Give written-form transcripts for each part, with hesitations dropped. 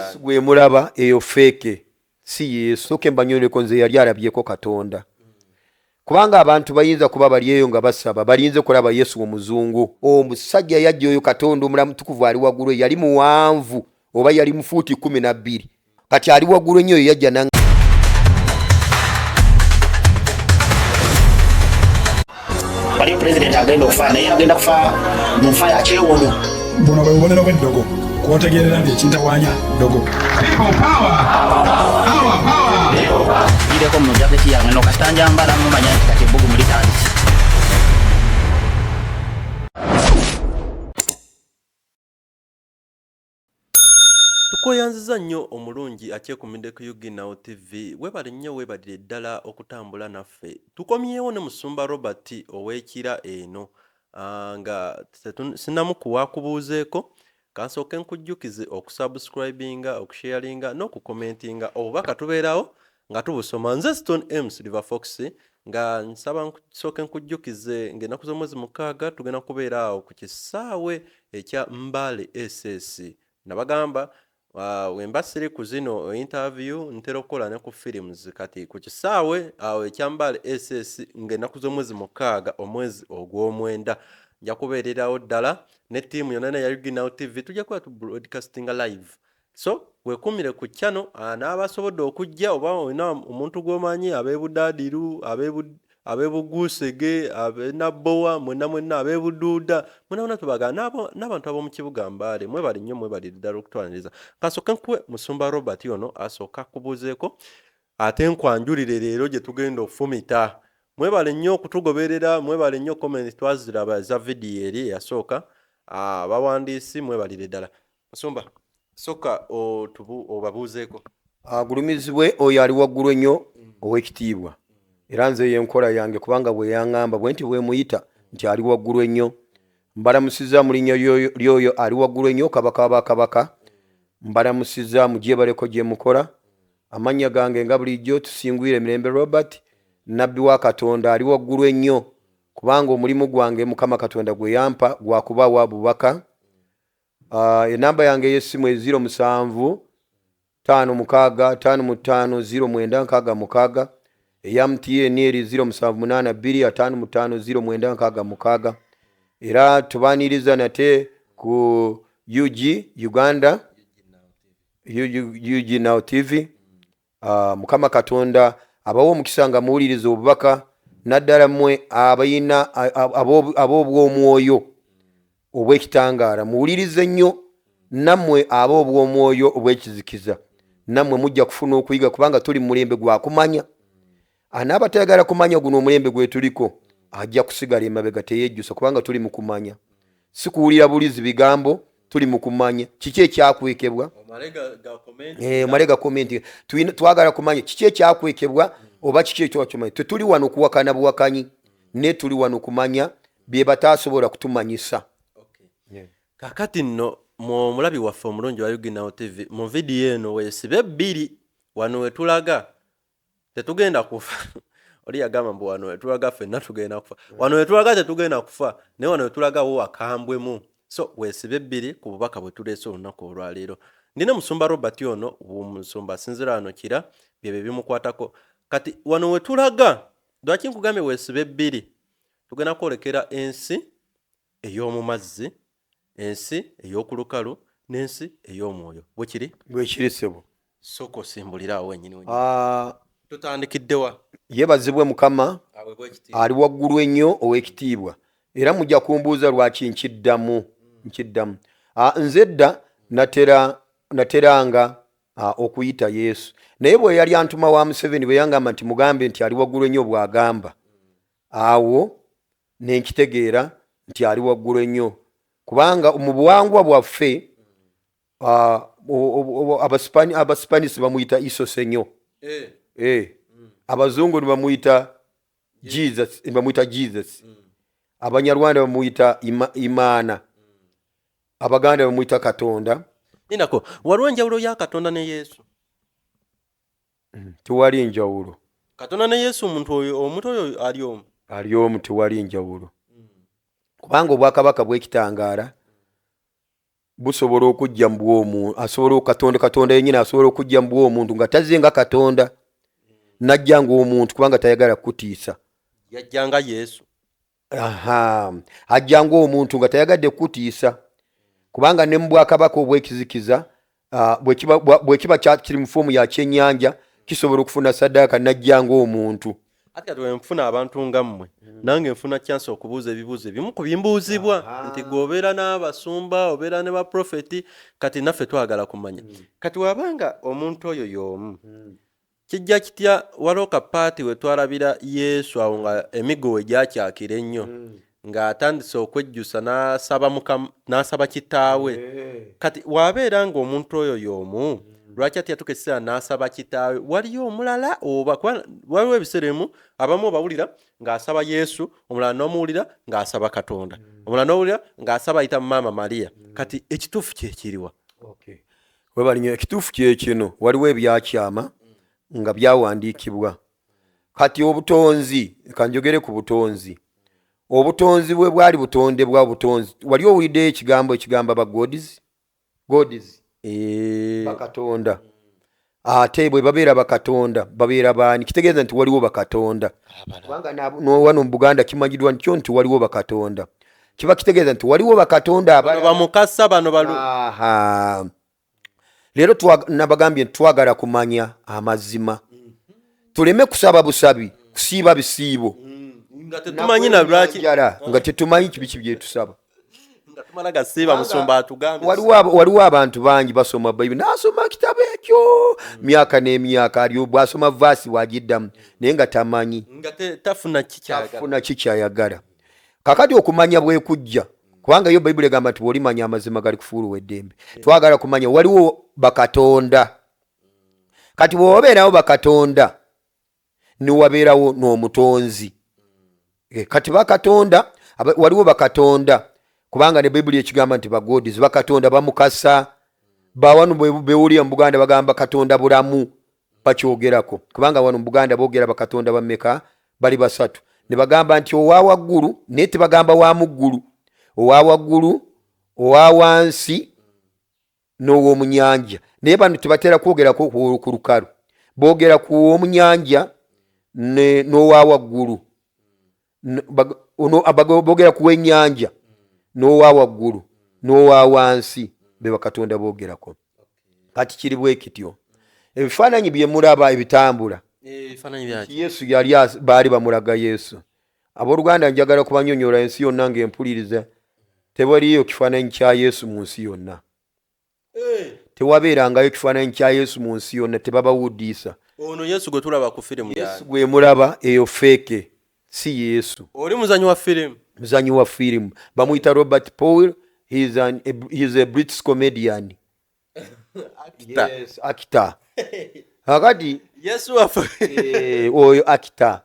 Yesu gwe mulaba eyo fake, si Yesu. Soke mbanyoneko, nze yali alabyeko Katonda, kubanga abantu bayinza kuba bali eyo nga basaba, balinze kulaba Yesu omuzungu. Omusajja yajja oyo Katonda omulamu tukuvu ali waggulu, yali muwanvu oba yali mufuuti 12, kati ali waggulu ennyo. Oyo yajja na Waliyo pulezidenti agenda okufa, naye agenda kufa mu nfa ya kyewuunyo. Buno bwe bubonero bw'eddogo kwotegeerera nti ekintawaanya ddogo. Gireko mu jaketi yange no kasita njambala mumanya nti kati ebbugumu litandise. Tukweyanziza nnyo omulungi akyekumidde ku UG Now TV. Webale nnyo, webalire ddala okutambula naffe. Tukomyewo ne Musumba Robert ow'Ekira eno. Nga sinamukuwa kubuuzeeko, kansooke nkujjukize okusubscribinga, okusharinga n'okukomentinga. Obubaka tubeerawo nga tubusoma. Nze Stone M Silver Fox, nga nsaba nsooke nkujjukize ng'ennaku z'omwezi 6 tugenda kubeera awo ku kisaawe ekya Mbale SS. Nabagamba wemba siri ku zino interview, ntera okukola ne ku films. Kati ku kisaawe awo ekya Mbale SS ng'ennaku z'omwezi 6 omwezi ogw'omwenda nja kubeererawo ddala ne ttiimu yonna ya UG Now TV. Tujja kuba tu broadcastinga live, so wekumire ku channel. N'abasobodde okujja, oba olina omuntu gw'omanyi, ab'ebudaadiru, ab'ebuguusege, ab'enabbowa, mwenna mwenna ab'ebuduuda, mwena mwena tubagala, n'abantu ab'omu kibuga Mbaale, mwebale nnyo, mwebalire ddala okutwaniriza. Kasooke nkuwe Musumba Robert ono asooka akubuuzeeko, ate nkwanjulire leero gye tugenda okufumita. Mwebale nnyo okutugoberera, mwebale nnyo. Comment twaziraba eza vidiyo eri eyasooka, abawandiisi mwebalire ddala. Musumba, soka obabuuzeeko. Agulumizibwe oyo ali waggulu ennyo ow'ekitiibwa. Era nze yenkola yange, kubanga bwe yaŋŋamba bwe nti bwe muyita nti ali waggulu ennyo. Mbalamusiza mu linnya ly'oyo ali waggulu ennyo, kabaka w'abakabaka. Mbalamusiza, mugyebaleko gye mukola. Amannya gange nga bulijjo Tusingwire Mirembe Robert, nabbi wa Katonda ali waggulu ennyo, kubanga omulimu gwange Mukama Katonda gwe yampa gwakubawa bubaka. Enamba yange ey'essimu e 07 56 55 09 66. Eya MTN eri 0782 55 09 66. Era tubaniriza nate ku UG Uganda, UG Now TV. Mukama Katonda abawa omukisa nga muwuliriza obubaka, naddala mmwe abalina ab'obwomwoyo obw'ekitangaala, muwulirize nnyo. Nammwe ab'obwomwoyo obw'ekizikiza, nammwe mujja kufuna okuyiga, kubanga tuli mu mulembe gwa kumanya. Anaabatayagala kumanya guno omulembe gwe tuliko ajja kusigala emabega, teyejjusa, kubanga tuli mu kumanya, si kuwulira bulizi bigambo. Tuli mu kumanya kiki ekyakwekebwa. Omale ga comment. Twagala kumanya kiki ekyakwekebwa oba kiki ekyakimanya. Tetuli wano kuwakana buwakanyi, naye tuli wano kumanya bye bataasobola kutumanyisa. Kakati nno mu omulabi waffe omulungi wa UG Now TV, mu vidiyo eno weesibe bbiri. Wano wetulaga tetugenda kufa. Oli yagamba mbu wano wetulaga ffenna tugenda kufa. Wano wetulaga tetugenda kufa, naye wano wetulaga wo wakambwemu. So weesibe bbiri ku bubaka bwe tuleese olunaku olwaleero. Ndina Musumba Robert ono, musumba asinzira wano Kira, byebyo bimukwatako. Kati wano wetulaga, lwaki nkugambye weesibe bbiri? Tugenda kwolekera ensi ey'omu mazzi, ensi ey'oku lukalu n'ensi ey'omwoyo. Bwe kiri? Bwekiri, ssebo. Sooka osimbulire awo wenyini wenyini. Tutandikiddewa? Yeebazibwe Mukama Aweebwe ekitiibwa. ali waggulu ennyo ow'ekitiibwa. Era mujja kumbuuza lwaki nkiddamu. Nze dda nateranga okuyita Yesu, naye bwe yali antuma wa Museveni, bwe yangamba nti mugambe nti ali waggulu ennyo bw'agamba, awo nenkitegeera nti ali waggulu ennyo, kubanga mu buwangwa bwaffe Abasipanisi bamuyita Isosenyo. Abazungu ne bamuyita Jesus, bamuyita Jesus. Abanyarwanda bamuyita Imaana. Abaganda bamuyita Katonda. Ninako, waliwo enjawulo ya Katonda ne Yesu? Tewali njawulo. Katonda ne Yesu, omuntu oyo ali omu? Ali omu, tewali njawulo, kubanga obwakabaka bwekitangaala. Busobola okujja mu bw'omuntu, asobola Katonda, Katonda yennyini asobola okujja mu bw'omuntu nga tazze nga Katonda, n'ajja ng'omuntu kubanga tayagala kukutiisa. Yajja nga Yesu. Aha, ajja ng'omuntu nga tayagadde kukutiisa, kubanga ne mu bwakabaka obw'ekizikiza, bwe kiba kiri mu foomu ya kyennyanja, kisobola okufuna saddaaka n'ajja ng'omuntu. Ate kati wenfuna abantu nga mmwe, nange nfuna chance okubuuza ebibuuzo ebimu ku bimbuuzibwa nti gwe obeera n'abasumba, obeera ne baprofeti, kati naffe twagala kumanya. Kati wabanga omuntu oyo y'omu, kijja kitya waliwo kapaati we twalabira Yesu awo nga emiggo we gyakyakira ennyo, ng'atandise okwejjusa n'asaba Mukama, n'asaba kitaawe. Kati wabeera ng'omuntu oyo y'omu, lwaki ate yatuuka ekiseera n'asaba kitaawe? Waliyo omulala oba kuba waliwo ebiseera ebimu abamu obawulira ng'asaba Yesu, omulala n'omuwulira ng'asaba Katonda, omulala n'owulira ng'asaba ayita Maama Maria. Kati ekituufu kye kiriwa? Okay. Webale nnyo. Ekituufu kye kino, waliwo ebyakyama nga byawandiikibwa. Kati obutonzi, kanjogere ku butonzi. Obutonzi bwe bwali butondebwa obutonzi. Wali owuliddeyo ekigambo ekigamba ba gods? Gods. Bakatonda. Ate bwe babeera bakatonda, babeera baani? Kitegeeza nti waliwo bakatonda. Kubanga wano mu Buganda kimanyiddwa ntyo nti waliwo bakatonda. Kiba kitegeeza nti waliwo bakatonda abalala. Bano bamukasa, bano balu. Aha. Leero nabagambye nti twagala kumanya amazima. Tuleme kusaba busabi, kusiiba bisiibo. Nga tetumanyi na lwaki. Njala, nga tetumanyi kibi bye tusaba. Nga tumala gasiiba, musumba atugambye. Waliwo abantu bangi basoma Bayibuli, n'asoma kitabo ekyo myaka n'emyaka, ali bw'asoma vaasi bw'agiddamu, naye nga tamanyi. Nga tafuna kikyayagala. Tafuna kikyayagala. Kakati okumanya bwe kujja, kubanga yo Bayibuli egamba nti bw'olimanya amazima gali kufuula eddembe. Twagala kumanya waliwo bakatonda. Kati bw'obeerawo bakatonda, ne wabeerawo n'omutonzi. Kati bakatonda, waliwo bakatonda, kubanga ne Bayibuli ekigamba nti bagodis, bakatonda bamukasa. Bawano bewulira mu Buganda bagamba Katonda bulamu, bakyogerako, kubanga wano mu Buganda boogera bakatonda bameka? Bali basatu. Ne bagamba nti owa waggulu, naye tebagamba wa muggulu, owa waggulu, owa wansi n'ow'omunyanja. Naye bano tebatera kwogerako ku lukalu, boogera ku w'omunyanja n'owa waggulu. Boogera ku w'ennyanja n'owa waggulu n'owa wansi, be bakatonda boogerako. Kati kiri bwe kityo, ebifaananyi bye mulaba ebitambula, Ebifaananyi byaki? Yesu yali baali bamulaga Yesu. Abooluganda, njagala kubanyonyola ensi yonna ng'empuliriza, tewaliyo kifaananyi kya Yesu mu nsi yonna. Tewabeerangayo kifaananyi kya Yesu mu nsi yonna, tebabawuddiisa. Ono Yesu gwe tulaba ku firimu? Yesu gwe mulaba eyo fake, si Yesu. Oli muzanyi wa firimu. Muzanyi wa firimu, bamuyita Robert Powell. He is a British comedian. Yes, actor. Akati Yesu waffe. Oyo actor.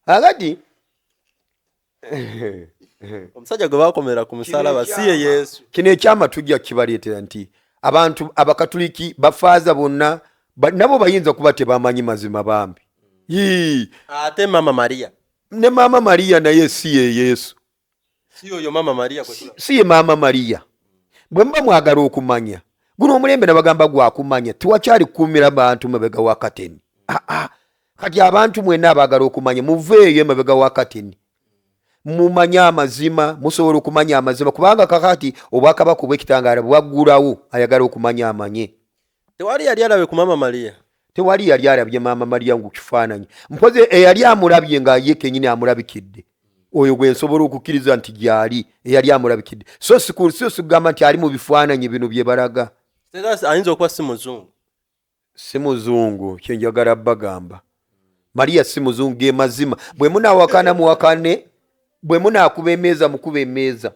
Akati omusajja gwe bakomera ku musalaba si ye Yesu. Kino ekyama tujja kukibaleetera nti abantu abakatuliki, bafaaza bonna nabo bayinza kuba tebamanyi mazima bambi. Yii. Ate Mama Maria? Ne Maama Mariya naye si ye Yesu. Si oyo Mama Maria gwe tulaba? Si ye Maama Mariya. Bwe muba mwagala okumanya, guno omulembe nabagamba gwakumanya, tewakyali kukuumira bantu mabega wa kateni. Aa, kati abantu mwenna abaagala okumanya, muveeyo emabega wa kateni, mumanye amazima. Musobola okumanya amazima, kubanga kakati obwakabaka obw'ekitangaala bwaggulawo. Ayagala okumanya amanye. Tewali yali alabe ku Mama Maria? Tewali yali alabye Maama Mariya ngu kifaananyi, mpozi eyali amulabye nga ye kenyini amulabikidde, oyo gwe nsobola okukkiriza nti gyali eyali amulabikidde, so si sikugamba nti ali mu bifaananyi bino bye balaga. Era ayinza okuba si muzungu. Si muzungu. Kyenjagala bagamba, Mariya si muzungu, ge mazima. Bwe munaawakana muwakane, bwe munaakuba emmeeza mukuba emmeeza,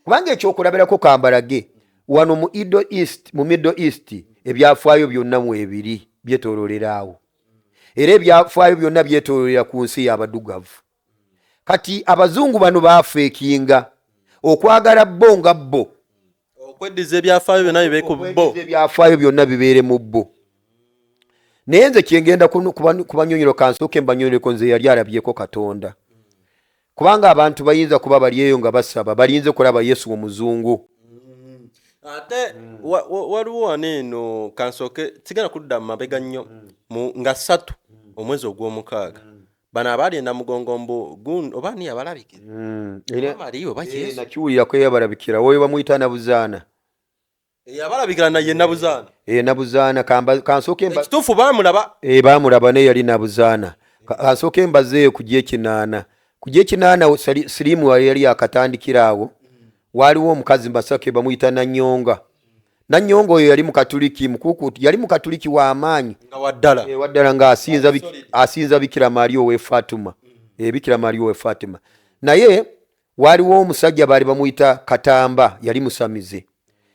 kubanga ekyokulabirako kambalage wano mu Middle East, mu Middle East ebyafaayo byonna mwebiri byetoololera awo, era ebyafaayo byonna byetoololera ku nsi y'abadugavu. Kati abazungu bano baafeekinga okwagala bo nga bo okweddiza ebyafaayo byonna bibe ku bo. Okweddiza ebyafaayo byonna bibeere mu bo. Naye nze kyengenda kubanyonyero, kansooke mbanyonyereko nze yali alabyeko Katonda, kubanga abantu bayinza kuba bali eyo nga basaba, balinze kulaba Yesu omuzungu. Ate waliwo wano eno, kansooke sigenda kudda mu mabega nnyo, nga 3 omwezi ogw'omukaaga, bano abaali e Namugongo mbu oba ani yabalabikira? Maama oba Yesu? Nakiwulirako eyabalabikira, oyo bamuyita Nabuzaana. Eyabalabikira naye Nabuzaana. Nabuzaana, kansooke Ekituufu baamulaba. Baamulaba, naye yali Nabuzaana. Kansooke mbazeeyo ku gyekinaana. Ku gyekinaana siriimu yali yakatandikira awo. Waaliwo omukazi Masaka bamuyita Nanyonga. Nanyonga oyo yali mukatuliki mukukutu, yali mukatuliki w'amaanyi. Nga waddala. Waddala, nga asinza Bikira Maria ow'e Fatima. Bikira Maria ow'e Fatima. Naye waaliwo omusajja baali bamuyita Katamba, yali musamize.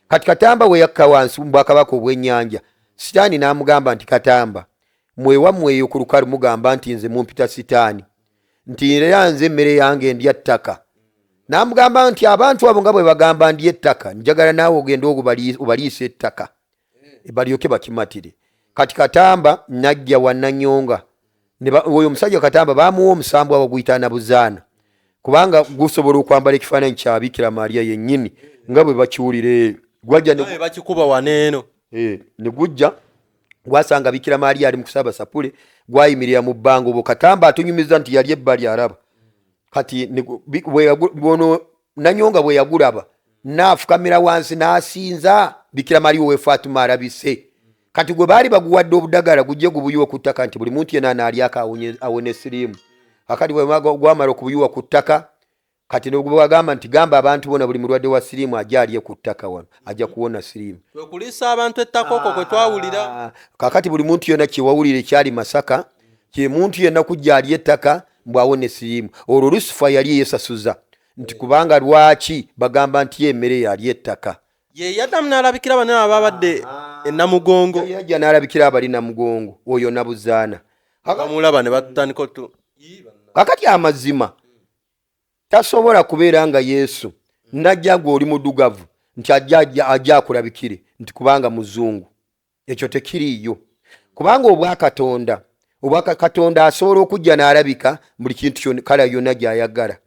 Kati Katamba we yakka wansi mu bwakabaka obw'ennyanja, Sitaani n'amugamba nti, Katamba, mwewammwe eyo ku lukalu mugamba nti nze mumpita Sitaani, nti era nze emmere yange ndya ttaka. N'amugamba nti abantu abo nga bwe bagamba ndya ettaka, njagala naawe ogende obaliise ettaka balyoke bakimatire. Kati Katamba najja wa Nanyonga. Oyo omusajja Katamba bamuwa omusambwa baguyita Nabuzaana, kubanga gusobola okwambala ekifaananyi kya Bikira Maria yennyini nga bwe bakiwulira eyo. Gwajja ne Naye bakikuba wano eno. Ne gujja gwasanga Bikira Maria ali mu kusaba sapule, gwayimirira mu bbanga. Obwo Katamba atunyumiza nti yali ebbali alaba. Kati bwono Nanyonga bwe yagulaba n'afukamira wansi n'asinza Bikira Maria ow'e Fatima alabise. Kati gwe baali baguwadde obudagala gujje gubuyiwe ku ttaka, nti buli muntu yenna anaalyako awone siriimu. Akati bwe gwamala okubuyiwa ku ttaka, kati ne bagamba nti gamba abantu bona buli mulwadde wa siriimu ajja alye ku ttaka wano, ajja kuwona siriimu. Kwe kuliisa abantu ettaka okwo kwe twawulira. Kakati buli muntu yenna kyewawulira ekyali Masaka, kye muntu yenna kujja alye ettaka mbw awone siriimu. Olwo Lusifa yali yeesasuza nti kubanga lwaki bagamba nti ye emmere yali ettaka. Ye yaddamu n'alabikira bano ababadde e Namugongo. Yajja n'alabikira abali Namugongo, oyo Nabuzaana. Bamulaba ne batandika otu Kakati amazima tasobola kubeera nga Yesu najja gwe oli muddugavu nti ajja akulabikire nti kubanga muzungu. Ekyo tekiriiyo, kubanga obwakatonda asobola okujja n'alabika buli kintu kyonna, kala yonna gy'ayagala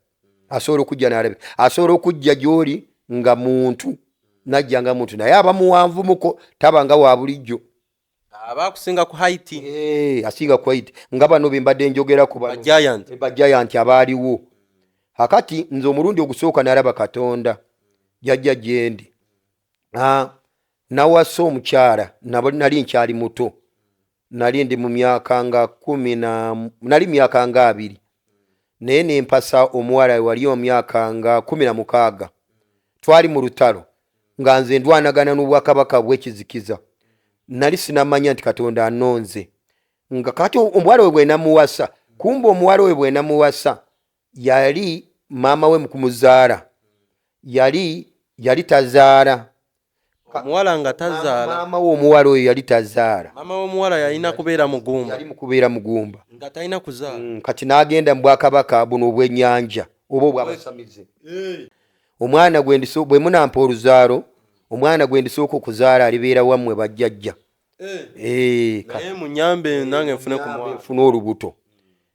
asobola okujja n'alabika. Asobola okujja gy'oli nga muntu, najja nga muntu, naye aba muwanvumuko, taba nga wa bulijjo. Aba akusinga ku height. Asinga ku height, nga bano be mbadde njogera ku bano. Ba giant. Ba giant abaaliwo. Kakati nze omulundi ogusooka nalaba Katonda jajja gyendi. Nawasa omukyala, nali nkyali muto, nali ndi mu myaka nga kumi na, nali myaka nga 20, naye nempasa omuwala wali mu myaka nga 16. Twali mu lutalo nga nze ndwanagana n'obwakabaka bw'ekizikiza. Nali sinamanya nti Katonda anonze. Nga kati omuwala we bwe namuwasa, kumbe omuwala we bwe namuwasa yali maama we mu kumuzaala, yali tazaala. Omuwala nga tazaala. Maama w'omuwala oyo yali tazaala. Maama w'omuwala yalina kubeera mugumba. Yali mu kubeera mugumba. Nga talina kuzaala. Kati n'agenda mu bwakabaka buno obw'ennyanja oba obw'abasamize. Omwana gwe bwe munampa oluzaalo, omwana gwe ndisooka okuzaala alibeera wammwe bajjajja. Naye munyambe nange nfune ku mwana. Nfune olubuto.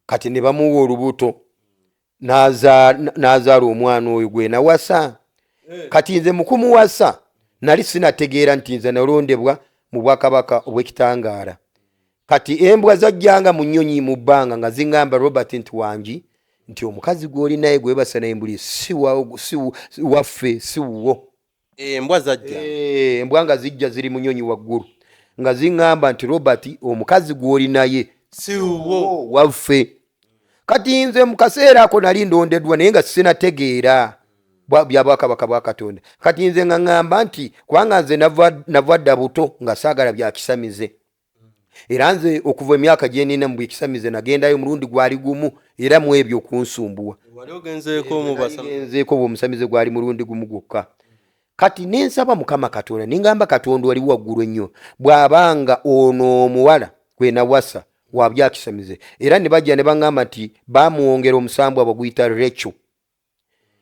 Kati ne bamuwa olubuto, n'azaala omwana oyo gwe nawasa. Kati nze mu kumuwasa nali sinategeera nti nze nalondebwa mu bwakabaka obw'ekitangaala. Kati embwa zajjanga mu nnyonyi mu bbanga nga ziŋŋamba Robert nti wangi, nti omukazi gw'oli naye gwebasa naye mbuli si waffe, si wuwo. Embwa zajja. Embwa nga zijja ziri mu nnyonyi waggulu nga ziŋŋamba nti Robert omukazi gw'oli naye si wuwo, waffe. Kati nze mu kaseera ako nali ndondeddwa naye nga sinategeera bya bwakabaka bwa Katonda. Kati nze nga ŋŋamba nti kubanga nze nava dda buto nga saagala bya kisamize. Era nze okuva emyaka gye nnina mu bwekisamize nagendayo omulundi gwali gumu, era mu ebyo okunsumbuwa. Wali ogenzeeko mu basamize? Ngenzeeko bw'omusamize gwali mulundi gumu gwokka. Kati ne nsaba Mukama Katonda, ne ŋŋamba Katonda oli waggulu ennyo, bw'abanga ono omuwala gwe nawasa wa byakisamize. Era ne bajja ne baŋŋamba nti baamuwongera omusambwa baguyita Rachel.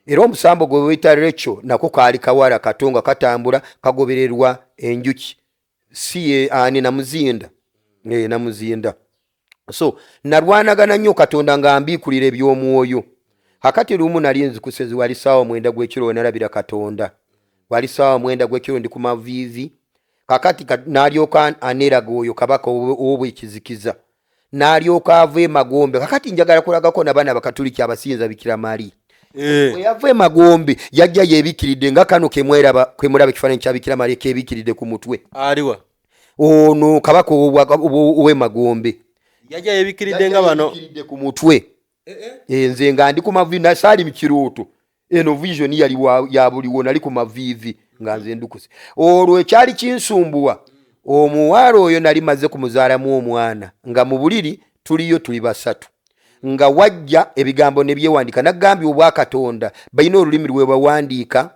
Era omusambo gwe bayita Rachel nako kaali kawala kato nga katambula kagobererwa enjuki. Si ye ani Namuzinda. Namuzinda. So nalwanagana nnyo Katonda nga mbiikulira eby'omwoyo. Akati lumu nali nzikusezi wali ssaawa 9 gw'ekiro we nalabira Katonda. Wali saawa 9 gwekiro, ndi ku maviivi. Kakati n'alyoka aneraga oyo kabaka ow'obwekizikiza, n'alyoka ava emagombe. Kakati njagala kulagako nabaana abakatuliki abasinza Bikira Mariya. Bwe yava emagombe, yajja yeebikiridde nga kano kemulaba ekifaananyi kya Bikira Mariya keebikiridde ku mutwe. Aliwa? Ono kabaka ow'emagombe. Yajja yebikiridde nga bano? Yeebikiridde ku mutwe. Nze nga ndi ku maviivi, nasaali mu kirooto. Eno vision yali ya buliwo. Nali ku maviivi nga nze ndukuse. Olwo ekyali kinsumbuwa, omuwala oyo nali maze kumuzaalamu omwana, nga mu buliri tuliyo tuli basatu, nga wajja ebigambo ne byewandika. Nagambye obwakatonda balina olulimi lwe bawandiika,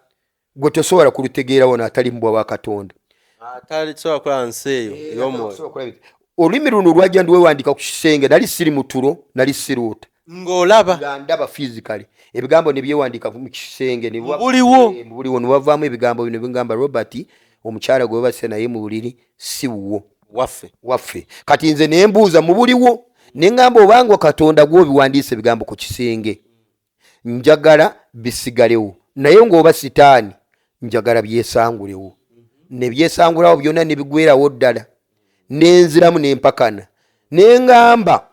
gwe tosobola kulutegeera wano atali mu bwa Katonda. Atalisobola kulaba nsi eyo ey'omwoyo. Olulimi luno lwajja ndiwewandika ku kisenge. Nali siri mu tulo, nali siruuta. Ng'olaba? Nga ndaba physically, ebigambo ne byewandika mu kisenge ne Mu buliwo? Mu buliwo, ne wavaamu ebigambo bino bigamba, "Robert, omukyala gwe webase naye mu buliri si wuwo." Waffe. Waffe. Kati nze ne mbuuza mu buliwo, ne ŋŋamba, obanga Katonda gw'obiwandiisa ebigambo ku kisenge, njagala bisigalewo, naye ng'oba sitaani, njagala byesangulewo. Ne byesangulawo byonna, ne bigwerawo ddala. Nenziramu nempakana, neŋŋamba,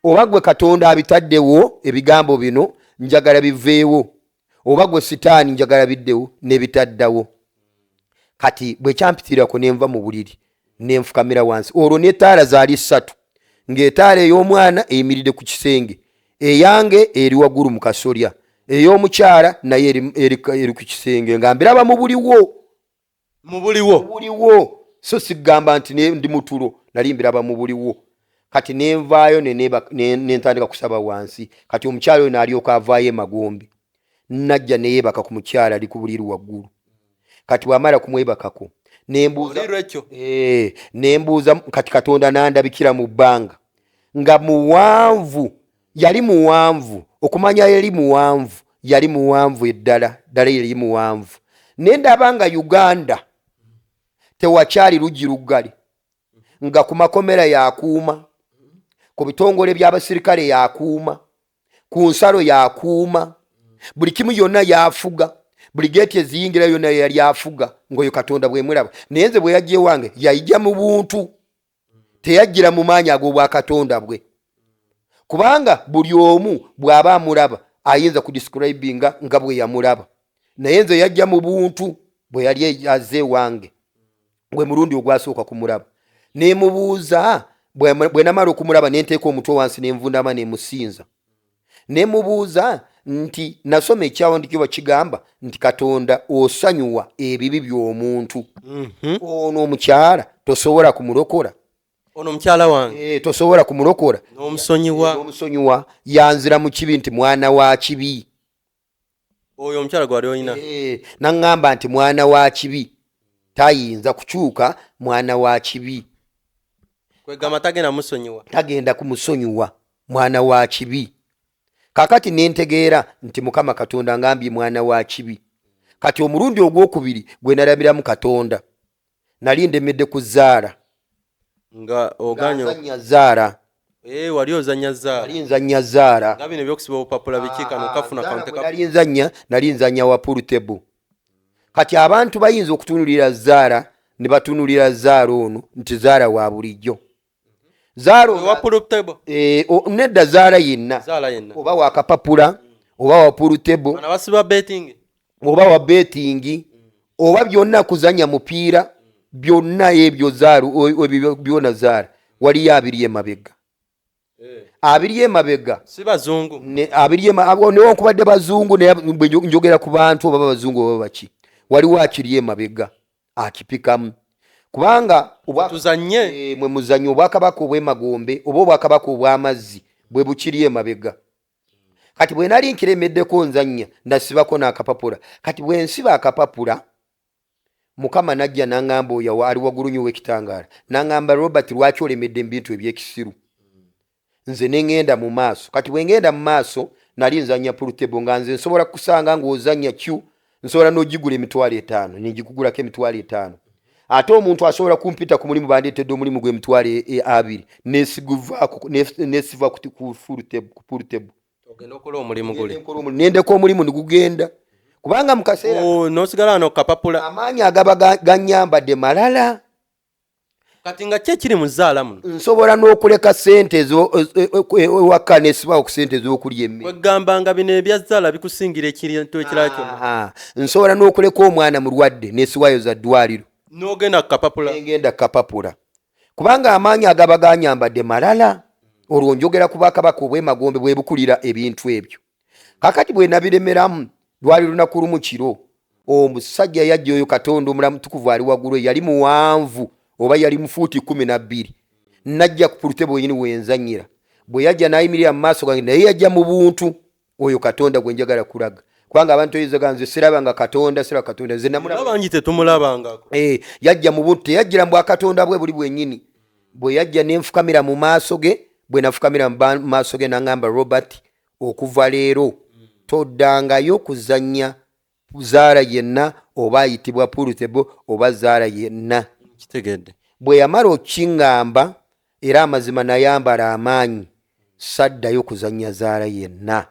oba gwe Katonda abitaddewo ebigambo bino, njagala biveewo, oba gwe sitaani, njagala biddewo. Nebitaddawo. Kati bwe kyampitirako, nenva mu buliri, nenfukamira wansi. Olwo n'etaala zaali ssatu, ng'etaala ey'omwana eyimiridde ku kisenge, eyange eri waggulu mu kasolya, ey'omukyala naye eri ku kisenge, nga mbiraba mu buliwo. Mu buliwo? Buliwo. So sigamba nti ndi mutulo, nali mbiraba mu buliwo. Kati nenvaayo nentandika kusaba wansi. Kati omukyala oyo n'alyoka avaayo emagombe, najja neyeebaka ku mukyala ali ku buliri waggulu. Kati bwamala kumwebakako, nembuuza. Oli lwekyo? Nembuuza. Kati Katonda nandabikira mu bbanga nga muwanvu. Yali muwanvu, okumanya yali muwanvu, yali muwanvu eddala ddala, yali muwanvu. Nendaba nga Uganda tewakyali luggi luggale, nga ku makomera yakuuma, ku bitongole by'abasirikale yakuuma, ku nsalo yakuuma, buli kimu yonna yafuga, buli geeti eziyingira yonna yali afuga. Ngaoyo Katonda bwemulaba. Naye nze bwe yajja ewange, yayijja mu buntu, teyajjira mu maanyi ag'obwakatonda bwe, kubanga buli omu bw'aba amulaba ayinza kudescribinga nga bwe yamulaba. Naye nze yajja mu buntu. Bwe yali azze ewange, gwe mulundi ogwasooka kumulaba. Nemubuuza, bwe namala okumulaba, nenteeka omutwe wansi, nenvundama, nemusinza. Nemubuuza nti, nasoma ekyawandiikibwa kigamba nti Katonda osanyuwa ebibi by'omuntu. Ono omukyala tosobola kumulokola? Ono omukyala wange? Tosobola kumulokola? N'omusonyiwa? N'omusonyiwa? Yanzira mu kibi nti mwana wa kibi. Oyo omukyala gwali olina? Naŋŋamba nti mwana wa kibi, tayinza kukyuka, mwana wa kibi. Kwegamba tagenda musonyiwa? Tagenda kumusonyiwa, mwana wa kibi. Kakati nentegeera nti Mukama Katonda ngambye mwana wa kibi. Kati omulundi ogwokubiri gwe nalabiramu Katonda, nali ndemedde ku zaara. Nga oganya? Nzanya zaara. Wali ozanya zaara? Nali nzanya zaara. Nga bino ebyokusiba obupapula biki, kano kafuna Zaara kano bwe teka. Nali nzanya wa pool table. Kati abantu bayinza okutunulira zaara ne batunulira zaara ono nti zaara wa bulijjo, zaara ono. Wa pool table? Nedda, zaara yenna. Zaara yenna. Oba wakapapula, oba wa pool table. Bano basiba betting. Oba wa betting, oba byonna kuzanya mupiira, byonna ebyo zaara, ebyo byona zaara. Waliyo abiri emabega, abiri emabega. Si bazungu? Abiri newankubadde bazungu, naye bwe njogera ku bantu oba bazungu oba baki, waliwo akiri emabega akipikamu, kubanga tuzanye. Mwe muzanye obwakabaka obw'emagombe oba obwakabaka obw'amazzi bwe bukiri emabega. Kati bwe nali nkiremeddeko nzannya, nasibako n'akapapula. Kati bwe nsiba akapapula, Mukama najja n'aŋŋamba, oyo ali waggulu nnyo w'ekitangaala n'aŋŋamba, "Robert, lwaki olemedde mu bintu ebyekisiru?" Nze ne ŋŋenda mu maaso. Kati bwe ŋŋenda mu maaso, nali nzannya pool table, nga nze nsobola kusanga ng'ozannya q, nsobola n'ogigula 50,000, nengikugulako 50,000. Ate omuntu asobola kumpita ku mulimu, bandeetedde omulimu gw'emitwalo abiri, nesiguvaako, nesiva ku pool table. Ogenda okola omulimu guli. Nendeka omulimu negugenda. Kubanga mu kaseera Oh, n'osigala wano kapapula. Amaanyi agaba ganyambadde malala. Kati nga ki ekiri mu zzaala muno? Nsobola n'okuleka sente ewaka nesibawo ku sente ez'okulya emmere. Kwegamba nga bino ebya zzaala bikusingira ekintu ekirala kyonna. Aha. Nsobola n'okuleka omwana mulwadde nesiwayo za ddwaliro. N'ogenda ku kapapula. Ngenda ku kapapula. Kubanga amaanyi agaba ganyambadde malala. Olwo njogera ku bwakabaka obw'emagombe bwe bukulira ebintu ebyo. Kakati bwe nabiremeramu, lwali lunaku lumu kiro, omusajja yajja oyo Katonda omulamu tukuvu ali waggulu, yali muwanvu oba yali mufuuti 12, najja ku pulute bwenyini wenzanyira. Bwe yajja n'ayimirira mu maaso gange, naye yajja mu buntu. Oyo Katonda gwe njagala kulaga, kubanga abantu oyinza nze siraba nga Katonda, siraba Katonda, nze namulaba. Bangi tetumulabangako. Yajja mu buntu, teyajjira mu bwakatonda bwe buli bwennyini. Bwe yajja ne nfukamira mu maaso ge, bwe nafukamira mu maaso ge n'aŋŋamba, Robert, okuva leero toddangayo kuzannya zaala yenna oba ayitibwa Pulutebo oba zaala yenna. Kitegedde. Bwe yamala okiŋŋamba, era amazima nayambala amaanyi, saddayo kuzannya zaala yenna.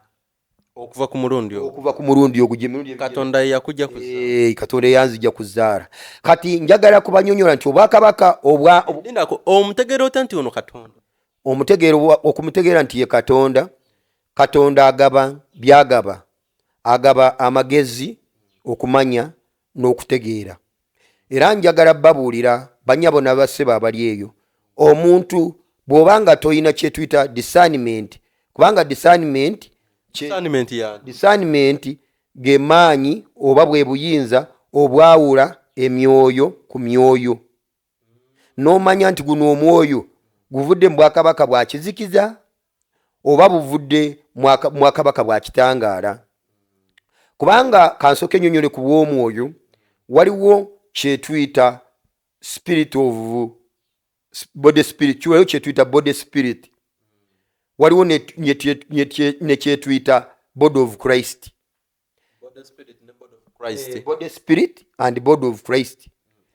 Okuva ku mulundi ogwo. Okuva ku mulundi ogwo, gye mirundi ebiri. Katonda ye yakujja ku zaala. Katonda yanzijja ku zaala. Kati njagala kubanyonyola nti obwakabaka obwa Lindako, omutegeera otya nti ono Katonda? Omutegeera okumutegeera nti ye Katonda, Katonda agaba byagaba, agaba amagezi, okumanya n'okutegeera. Era njagala babuulira bannyabo n'abassebo abali eyo, omuntu bw'oba nga toyina kye tuyita discernment, kubanga discernment Discernment yani? Discernment ge maanyi oba bwe buyinza obwawula emyoyo ku myoyo, n'omanya nti guno omwoyo guvudde mu bwakabaka bwa kizikiza oba buvudde mu bwakabaka bwa kitangaala. Kubanga kansooke nnyonnyole ku bw'omwoyo, waliwo kye tuyita spirit of body spirit, waliwo kye tuyita body spirit, waliwo ne kye tuyita body of Christ. Body spirit ne body of Christ. Body spirit and body of Christ.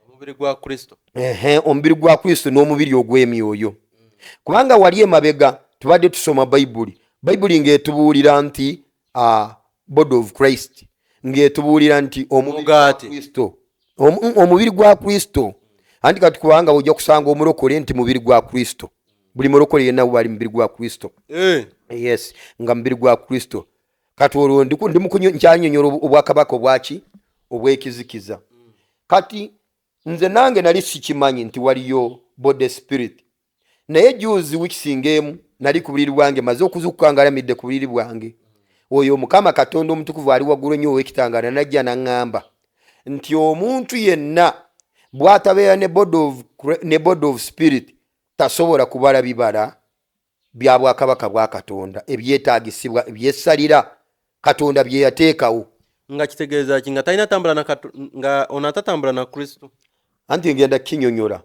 Omubiri gwa Kristo. Ehe, omubiri gwa Kristo n'omubiri ogw'emyoyo. Kubanga wali emabega tubadde tusoma Bayibuli, Bayibuli ng'etubuulira nti body of Christ, ng'etubuulira nti omubiri gwa Omugaati. Kristo. Omubiri gwa Kristo. Anti kati kubanga ojja kusanga omulokole nti mubiri gwa Kristo, buli mulokole yenna bali mubiri gwa Kristo. Yes, nga mubiri gwa Kristo. Kati olwo ndi nkyanyonyola obwakabaka obwaki obw'ekizikiza. Kati nze nange nali sikimanyi nti waliyo body spirit, naye juzi wikisinga emu nali ku buliri bwange, maze okuzukuka ngalamidde ku buliri bwange, oyo Mukama Katonda omutukuvu ali waggulu ennyo ow'ekitangaala najja n'aŋŋamba nti omuntu yenna bw'atabeera ne body of spirit tasobola kubala bibala bya bwakabaka bwa Katonda ebyetaagisibwa, ebyessalira Katonda bye yateekawo. Nga kitegeeza ki nga talina tambula na nga ono atatambula na Kristo? Anti ngenda kinyonyola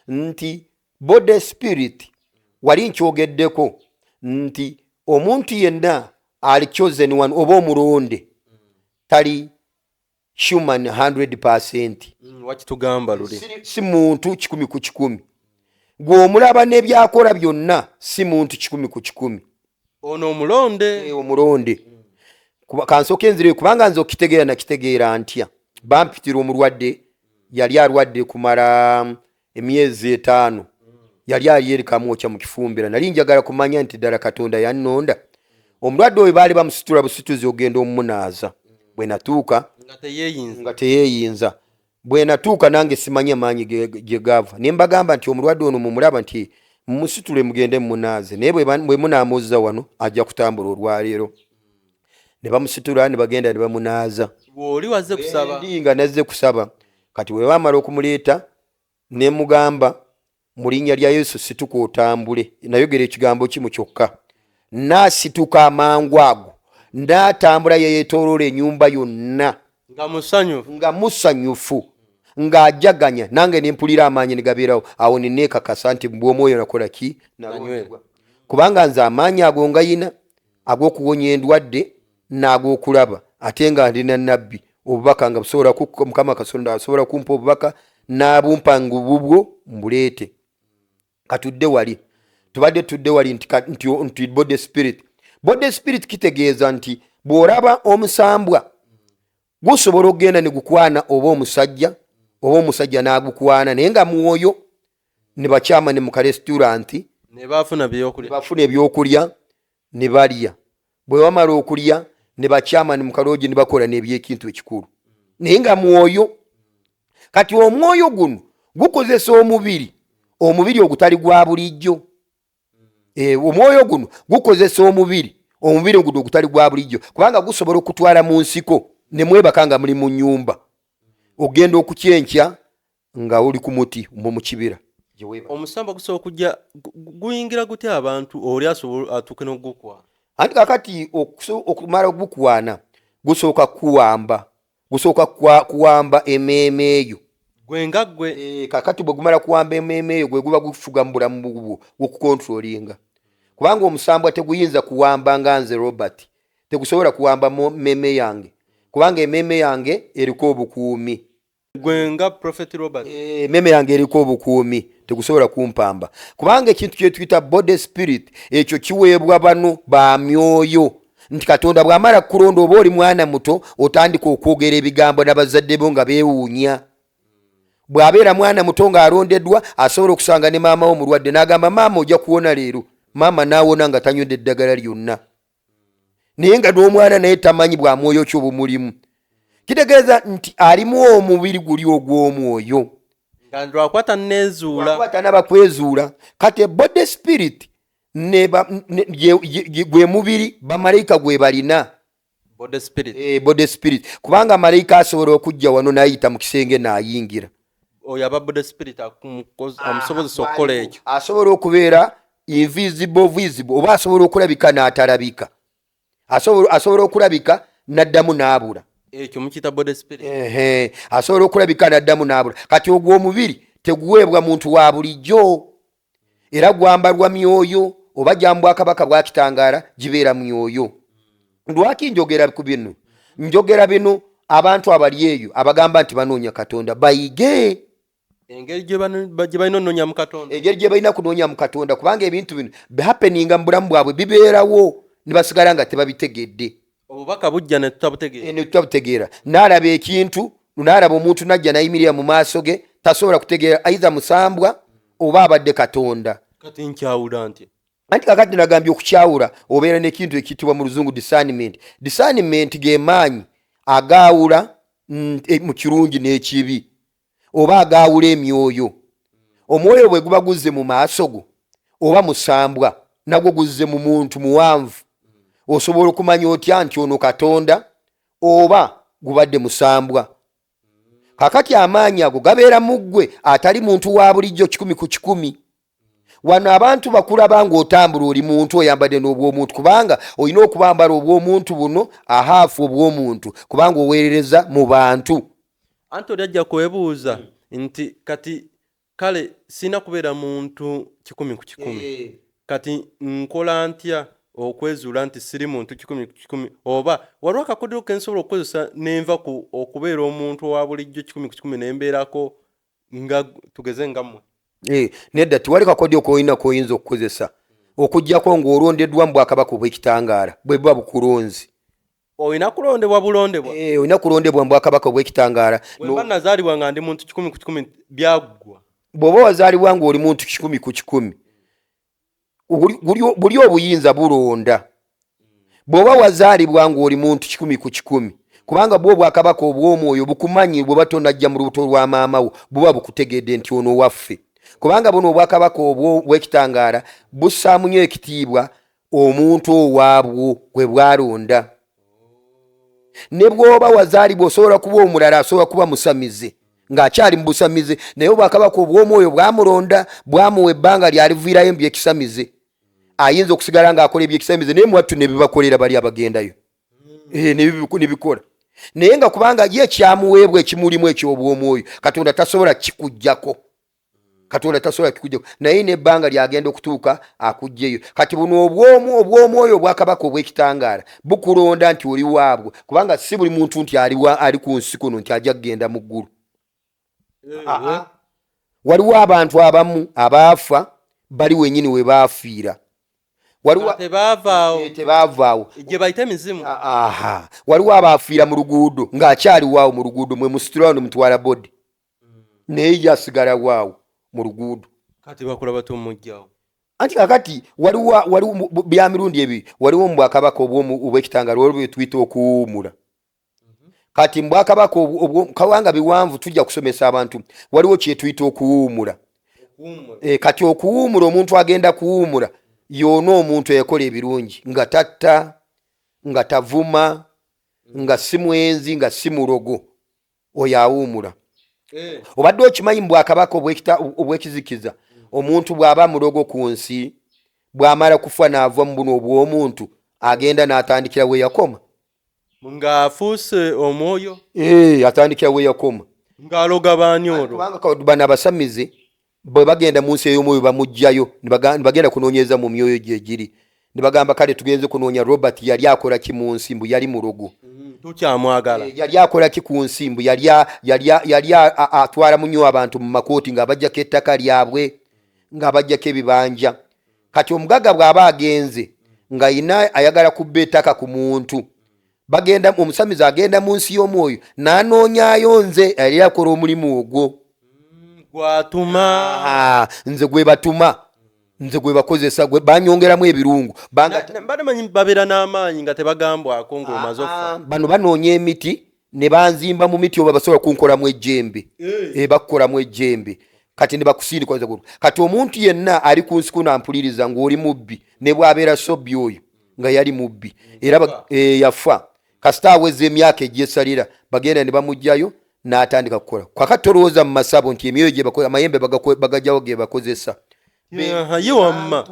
nti body spirit wali nkyogeddeko nti omuntu yenna ali chosen one oba omulonde tali human 100%. Wakitugamba luli. Si muntu 100 ku 100. Gw'omulaba n'ebyakola byonna si muntu 100 ku 100. Ono omulonde. Omulonde. Kansooke nzire, kubanga nze okitegeera nakitegeera ntya. Bampitira omulwadde, yali alwadde kumala emyezi 5, yali ali eri Kamwokya mu Kifumbira. Nali njagala kumanya nti ddala Katonda yannonda. Omulwadde oyo baali bamusitula busituzi ogenda omumunaaza. Bwe natuuka nga teyeeyinza. Nga teyeeyinza. Bwe natuuka nange simanya maanyi gye gaava, ne mbagamba nti omulwadde ono mumulaba nti mumusitule mugende mumunaaze, naye bwe munaamuzza wano ajja kutambula olwaleero. Ne bamusitula ne bagenda ne bamunaaza. Bw'oli wazze kusaba. Ndi nga nazze kusaba. Kati bwe baamala okumuleeta ne mugamba mu linnya lya Yesu situka otambule. Nayogera ekigambo kimu kyokka, n'asituka amangu ago n'atambula, yeyeetooloola ennyumba yonna. Nga musanyufu. Nga musanyufu, ng'ajaganya, nange ne mpulira amaanyi ne gabeerawo. Awo ne neekakasa nti bw'omwoyo nakola ki? Nalondebwa. Kubanga nze amaanyi ago ngayina ag'okuwonya endwadde n'ag'okulaba, ate nga ndi na nabbi, obubaka nga busobola Mukama Katonda asobola kumpa obubaka n'abumpa ngububwo mbuleete. Katudde wali, tubadde tudde wali nti body spirit. Body spirit kitegeeza nti bw'olaba omusambwa Gusobola okugenda ne gukwana oba omusajja, oba omusajja n'agukwana, naye nga mwoyo, ne bakyama ne mu karestaurant, ne bafuna byokulya, bafuna ebyokulya ne balya. Bwe bamala okulya ne bakyama ne mu kaloogi ne bakola n'ebyekintu ekikulu, naye nga mwoyo. Kati omwoyo guno gukozesa omubiri, omubiri ogutali gwa bulijjo. Omwoyo guno gukozesa omubiri, omubiri guno ogutali gwa bulijjo, kubanga gusobola okutwala mu nsiko ne mwebaka nga muli mu nnyumba, ogenda okukyenkya nga oli ku muti mu kibira. Omusamba gusobola okujja guyingira gutya abantu, oli asobola atuuke n'ogukwana? Anti kakati okumala ogukwana gusooka kuwamba, gusooka kuwamba emmeeme eyo. Gwe nga ggwe. Kakati bwe gumala kuwamba emmeeme eyo, gwe guba gufuga mu bulamu bwo, gukukontrolinga, kubanga omusambwa teguyinza kuwamba nga nze Robert, tegusobola kuwamba mmeeme yange, kubanga emmeeme yange eriko obukuumi. Gwe nga Prophet Robert. Emmeeme yange eriko obukuumi, tegusobola kumpamba, kubanga ekintu kye tuyita body spirit ekyo kiweebwa bano ba myoyo, nti Katonda bw'amala kukulonda oba oli mwana muto, otandika okwogera ebigambo n'abazadde bo nga beewuunya. Bw'abeera mwana muto ng'alondeddwa, asobola okusanga ne maama wo mulwadde, n'agamba, maama ojja kuwona leero, maama n'awona nga tanywedde eddagala lyonna, naye nga n'omwana naye tamanyi bwa mwoyo ki obumulimu. Kitegeeza nti alimu omubiri guli ogw'omwoyo, nga lwakuba tanneezuula, lwakuba tannaba kwezuula. Kati body spirit gwe mubiri bamalayika gwe balina. Body spirit. Body spirit, kubanga malayika asobola okujja wano n'ayita mu kisenge n'ayingira. Oyo aba body spirit amusobozesa okukola ekyo. Asobola okubeera invisible, visible, oba asobola okulabika n'atalabika, asobola okulabika n'addamu n'abula. Ekyo mukiyita body spirit. Ehe, asobola okulabika n'addamu n'abula. Kati ogwo omubiri teguweebwa muntu wa bulijjo, era gwambalwa myoyo, oba gyambwakabaka bwakitangaala gibeera myoyo. Lwaki njogera ku bino? Njogera bino abantu abali eyo abagamba nti banoonya Katonda bayige engeri gye balina onoonya mu Katonda, engeri gye balina kunoonya mu Katonda, kubanga ebintu bino bihappeninga mu bulamu bwabwe, bibeerawo ne basigala nga tebabitegedde. Obubaka bujja ne tutabutegeera. Ne tutabutegeera. N'alaba ekintu, n'alaba omuntu n'ajja n'ayimirira mu maaso ge, tasobola kutegeera either musambwa oba abadde Katonda. Kati nkyawula nti Anti kakati nagambye okukyawula obeera n'ekintu ekiyitibwa mu Luzungu discernment. Discernment ge maanyi agaawula mu kirungi n'ekibi, oba agaawula emyoyo. Omwoyo bwe guba guzze mu maaso go, oba musambwa nagwo guzze mu muntu muwanvu, osobola okumanya otya nti ono Katonda oba gubadde musambwa? Kakati amaanyi ago gabeera mu ggwe atali muntu wa bulijjo 100 ku 100. Wano abantu bakulaba ng'otambula oli muntu oyambadde n'obw'omuntu, kubanga olina okubambala obw'omuntu buno, ahaafu obw'omuntu, kubanga oweerereza mu bantu. Anti oli ajja kwebuuza nti kati kale sirina kubeera muntu 100 ku 100, kati nkola ntya okwezuula nti siri muntu 100 ku 100, oba waliwo akakodyo ke nsobola okukozesa nenva ku okubeera omuntu owa bulijjo 100 ku 100 nembeerako nga tugeze nga mmwe? Nedda, tiwali kakodyo koyina koyinza okukozesa okuggyako ng'olondeddwa mu bwakabaka obw'ekitangaala, bwe buba bukulonzi. Olina kulondebwa bulondebwa. Olina kulondebwa mu bwakabaka obw'ekitangaala. Bwe mba nazaalibwa nga ndi muntu 100 ku 100, byaggwa? Bw'oba wazaalibwa ng'oli muntu 100 ku 100, buli obuyinza bulonda. Bw'oba wazaalibwa ng'oli muntu 100 ku 100, kubanga bwo obwakabaka obw'omwoyo bukumanyi, bwe batonajja mu lubuto lwa maama wo buba bukutegedde nti ono waffe, kubanga buno obwakabaka obw'ekitangaala bussaamu nnyo ekitiibwa omuntu owaabwo gwe bwalonda. Ne bw'oba wazaalibwa osobola kuba omulala, asobola kuba musamize ng'akyali mu busamize, naye obwakabaka obw'omwoyo bwamulonda, bwamuwa ebbanga lyaliviirayo mu byekisamize. Ayinza okusigala ng'akola ebyekisamize, naye mwattu ne bibakolera bali abagendayo. Nebikola, naye nga kubanga ye ekyamuweebwa ekimulimu eky'obwomwoyo, Katonda tasobola kikuggyako, Katonda tasobola kikuggyako, naye n'ebbanga lyagenda okutuuka akuggyeyo. Kati buno obwomwoyo obwakabaka obw'ekitangaala bukulonda nti oli waabwo, kubanga si buli muntu nti ali ku nsi kuno nti ajja kugenda mu ggulu. Waliwo abantu abamu abaafa bali wenyini we baafiira. Waliwo Tebaavaawo. Tebaavaawo. Gye bayita emizimu. Aha, waliwo abaafiira mu luguudo ng'akyali waawo mu luguudo, mwe musitula wano mutwala body, naye ye asigala waawo mu luguudo. Kati bakola batya omugjawo? Anti kakati waliwo bya mirundi ebiri. Waliwo mu bwakabaka obw'ekitangalo, waliwo byetuyita okuwuumula. Kati mu bwakabaka kawanga biwanvu, tujja kusomesa abantu. Waliwo kyetuyita okuwuumula. Kati okuwuumula, omuntu agenda kuwuumula yoona omuntu eyakola ebirungi, nga tatta, nga tavuma, nga si mwenzi, nga si mulogo, oyo awuumula. Obadde okimanyi mu bwakabaka obw'ekizikiza, omuntu bw'aba mulogo ku nsi, bw'amala kufa n'ava mu buno obw'omuntu, agenda n'atandikira we yakoma? Ng'afuuse omwoyo. Atandikira we yakoma. Ng'aloga baani olwo? Kubanga bano abasamize bwe bagenda mu nsi ey'omwoyo, bamuggyayo ne bagenda kunoonyereza mu myoyo gye giri, ne bagamba, kale tugenze kunoonya Robert, yali akola ki mu nsi? Mbu yali mulogo. Tukyamwagala. Yali akola ki ku nsi? Mbu yali atwala munyo abantu mu makooti ng'abajjako ettaka lyabwe, ng'abajjako ebibanja. Kati omugagga bw'aba agenze nga yina ayagala kubba ettaka ku muntu, bagenda, omusamizi agenda mu nsi y'omwoyo n'anoonyaayo nze yali akola omulimu ogwo. Gwatuma. Nze gwe batuma, nze gwe bakozesa, gwe banyongeramu ebirungu. Mbadde manyi babeera n'amaanyi nga tebagambwako ng'omaze okufa. Bano banoonya emiti ne banzimba mu miti, oba basobola kunkolamu ejjembe. Bakukolamu ejjembe, kati ne bakusindika. Kati omuntu yenna ali ku nsi kuno ampuliriza ng'oli mubbi, ne bw'abeera sobbi oyo nga yali mubbi era yafa, kasita aweza emyaka egyesalira, bagenda ne bamugjayo n'atandika kukola. Kakati tolowooza mu masabo nti emyoyo gye amayembe bagajjawo ge bakozesa. Ye wamma.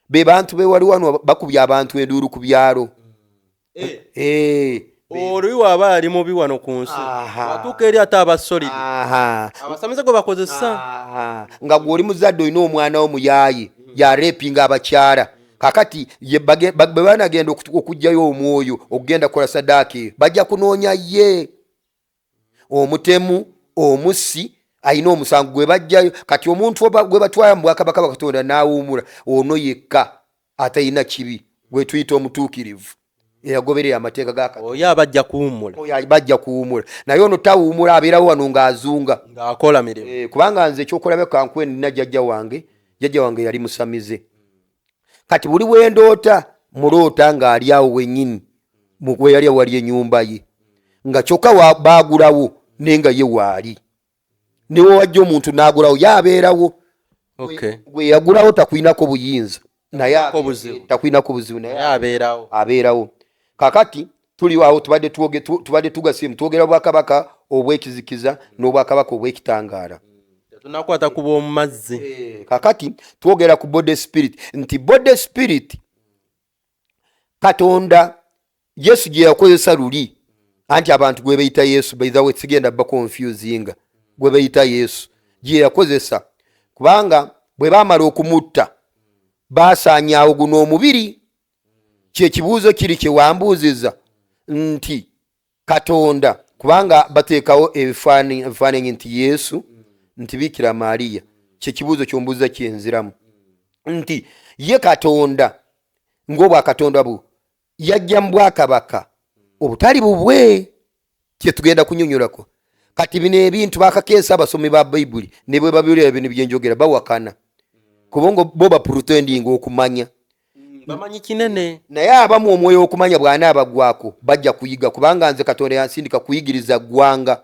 Be bantu bewali wano bakubye abantu enduulu ku byalo. Oli waaba ali mubi wano ku nsi, atuuka eri ate aba solid. Abasamize gwe bakozesa. Nga gw'oli muzadde, olina omwana wo muyaaye, yarepinga abakyala. Kakati bwe banagenda okuggyayo omwoyo okugenda kukola sadaaka eyo, bajja kunoonya ye omutemu, omussi, alina omusango gwe bajjayo. Kati omuntu gwe batwala mu bwakabaka bwa Katonda n'awuumula, ono yekka atalina kibi, gwe tuyita omutuukirivu eyagoberera amateeka ga Katonda. Oyo aba ajja kuwummula. Oyo bajja kuwuumula, naye ono tawuumula, abeerawo wano ng'azunga. Ng'akola mirimu. Kubanga nze ekyokulabya kankuwe, nina jjajja wange. Jjajja wange yali musamize. Kati buli bwendoota, muloota ng'ali awo wennyini we yali awali ennyumba ye, nga kyokka baagulawo, naye nga ye waali. Niwe wajja omuntu n'agulawo, ye abeerawo. Gwe yagulawo takulinako buyinza, naye Takulinako buzibu. Takulinako buzibu, naye Naye abeerawo. Abeerawo. Kakati tuli awo, tubadde tugasimu twogera bwakabaka obwekizikiza n'obwakabaka obwekitangaala. Tetunakwata ku bw'omu mazzi. Kakati twogera ku body spirit, nti body spirit Katonda Yesu gye yakozesa luli, anti abantu gwe bayita Yesu, by the way sigenda baconfusinga, gwe bayita Yesu gye yakozesa, kubanga bwe baamala okumutta baasaanyaawo guno omubiri. Kyekibuuzo kiri kyewambuuziza nti Katonda, kubanga bateekawo ebifaananyi nti Yesu, nti Bikira Maariya. Kyekibuuzo kyombuuza kyenziramu nti ye Katonda ng'obwakatonda bwo yajja mu bwakabaka obutali bubwe, kyetugenda kunyonyolako. Kati bino ebintu bakakeesa abasomi ba Bayibuli, ne bwe babiwulira bino byenjogera bawakana, kubanga bo bapretendinga okumanya. Bamanyi kinene. Naye abamu omwoyo w'okumanya bw'anaabagwako bajja kuyiga, kubanga nze Katonda yansindika kuyigiriza ggwanga.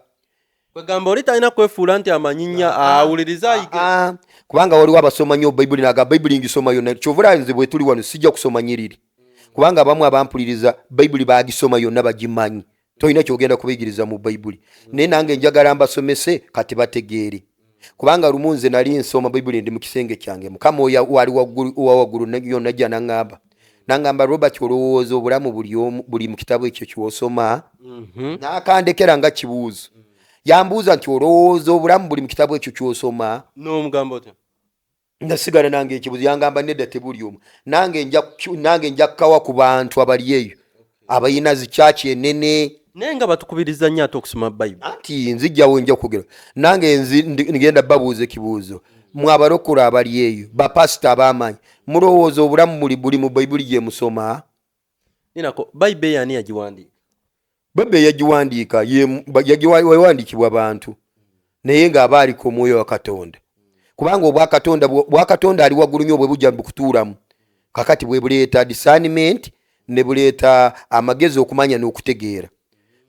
Kwegamba oli talina kwefuula nti amanyi nnyo, awulirize ayige. Kubanga waliwo abasoma nnyo Bayibuli, naga Bayibuli ngisoma yonna. Kyova nze bwe tuli wano sijja kusoma nyiriri, kubanga abamu abampuliriza Bayibuli bagisoma yonna, bagimanyi, tolina kyogenda kubayigiriza mu Bayibuli. Naye nange njagala mbasomese kati bategeere, kubanga lumu nze nali nsoma Bayibuli ndi mu kisenge kyange, Mukama oyo wali owa waggulu yonna jja naŋŋamba, "Robert, olowooza obulamu buli mu kitabo ekyo kyosoma?" N'akandekera nga kibuuzo. Yambuuza nti, "Olowooza obulamu buli mu kitabo ekyo kyosoma?" N'omugamba otya? Nasigala nange ekibuuzo. Yangamba, "Nedda, tebuli omwo." Nange nja kukawa ku bantu abali eyo abalina zikyaki enene. Naye nga batukubiriza nnyo ate okusoma Bayibuli. Anti nzijjawo, nja kwogera nange ngenda babuuza ekibuuzo. Mwe abalokole abali eyo, bapasita ab'amaanyi, mulowooza obulamu muli buli mu Bayibuli gye musoma? Ninako, Bayibuli ani yagiwandiika? Bayibuli yagiwandiika yawandiikibwa bantu, naye ng'aba aliko omwoyo wa Katonda, kubanga obwakatonda bwakatonda ali waggulu nnyo bwe bujja bukutuulamu. Kakati bwe buleeta discernment ne buleeta amagezi okumanya n'okutegeera,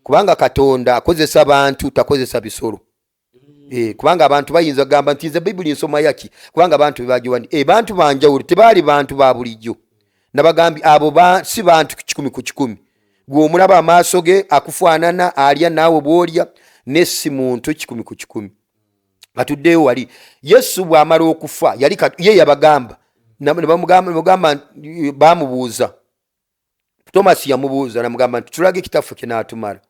kubanga Katonda akozesa bantu, takozesa bisolo. Kubanga abantu bayinza kugamba nti nze Bayibuli nsoma yaki, kubanga abantu bebagiwandi bantu banjawulo, tebaali bantu ba bulijjo. Nabagambye abo si bantu 100 ku 100. Gwe omulaba amaaso ge akufaanana, alya naawe bw'olya, ne si muntu 100 ku 100. Atuddeyo wali Yesu bw'amala okufa, yali ye yabagamba, ne bamugamba, bamubuuza, Tomasi yamubuuza namugamba nti tulage kitaffe kinaatumala.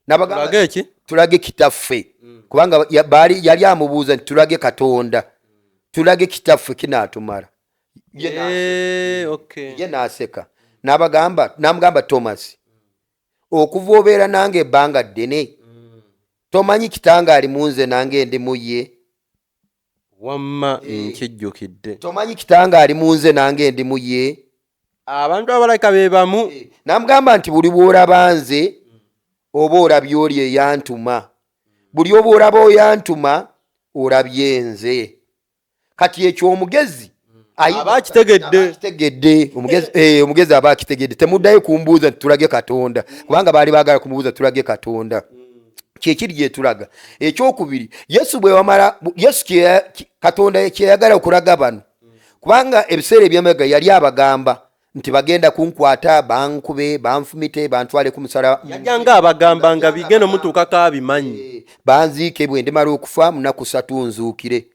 Nabagamba Tulage ki? Tulage kitaffe, kubanga yali amubuuza nti tulage Katonda, tulage kitaffe kinaatumala. Ye Okay. Ye n'aseka n'abagamba, n'amugamba, Tomasi, okuva obeera nange ebbanga ddene, tomanyi kitange ali mu nze nange ndi mu ye? Wamma nkijjukidde. Tomanyi kitange ali mu nze nange ndi mu ye? Abantu abalabika be bamu. N'amugamba nti buli bw'olaba nze oba olabye oli eyantuma, buli oba olaba oyantuma olabye nze. Kati ekyo omugezi Aba akitegedde. Aba akitegedde. Omugezi aba akitegedde. Temuddayo kumbuuza nti tulage Katonda, kubanga baali baagala kumubuuza tulage Katonda. Kyekiri gyetulaga. Ekyokubiri, Yesu bwe wamala, Yesu Katonda kyeyagala okulaga bano, kubanga ebiseera ebyemabega yali abagamba nti bagenda kunkwata, bankube, banfumite, bantwale ku musalaba. Yajjanga abagamba nga bigenda omutuukako abimanyi. Banziike, bwe ndimala okufa munaku 3 nzuukire.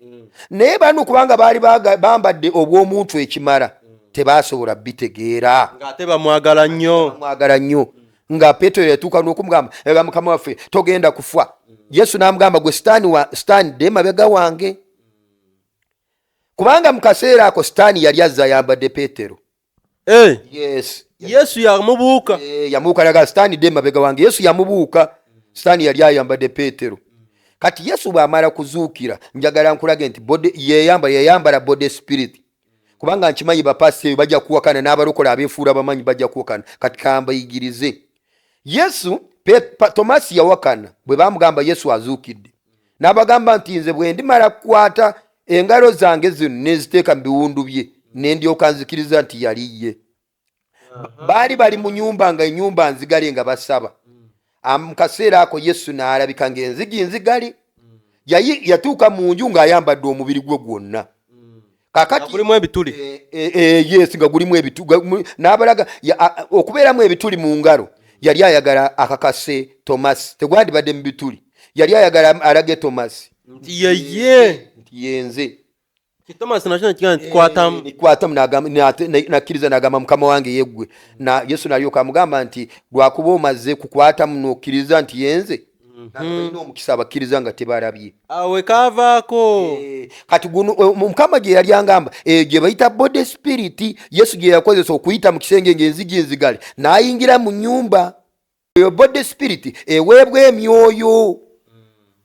Naye bano kubanga baali bambadde obw'omuntu ekimala, tebasobola bitegeera. Ng'ate bamwagala nnyo. Bamwagala nnyo, nga Petero yatuuka n'okumugamba, ega Mukama waffe, togenda kufa. Yesu n'amugamba, gwe Sitaani, wa Sitaani, dde emabega wange, kubanga mu kaseera ako Sitaani yali azze ayambadde Petero. Yes. Yesu yamubuuka. Yamubuuka, naga Sitaani, dde emabega wange. Yesu yamubuuka, Sitaani yali ayambadde Petero. Kati Yesu bw'amala kuzuukira, njagala nkulage nti yeyambala body spirit, kubanga nkimanyi bapasita eyo bajja kuwakana, n'abalokole abeefuula bamanyi bajja kuwakana. Kati kambayigirize. Yesu Tomasi yawakana bwe bamugamba Yesu azuukidde, n'abagamba nti nze bwe ndimala kukwata engalo zange zino neziteeka mu biwundu bye, nendyoka nzikiriza nti yali ye. Baali bali mu nyumba nga enyumba nzigale nga basaba. Mu kaseera ako Yesu n'alabika ng'enzigi nzigale. Yatuuka mu nju ng'ayambadde omubiri gwe gwonna. Kakati gulimu ebituli. Yes, nga gulimu n'abalaga okubeeramu ebituli mu ngalo. Yali ayagala akakase Tomasi, tegwandibadde mu bituli, yali ayagala alage Tomasi nti yeye, nti yenze. Tomasi nakyo nekigamba nti kwatamu. Kwatamu, nakkiriza, n'agamba Mukama wange yeggwe. Na Yesu nalyoka amugamba nti lwakuba omaze kukwatamu n'okkiriza nti yenze, balina omukisa abakkiriza nga tebalabye. Awe kaavaako. Kati guno Mukama gye yali angamba, gye bayita body spirit, Yesu gye yakozesa okuyita mu kisenge ng'enzigi nzigale n'ayingira mu nnyumba. Eyo body spirit eweebwa emyoyo,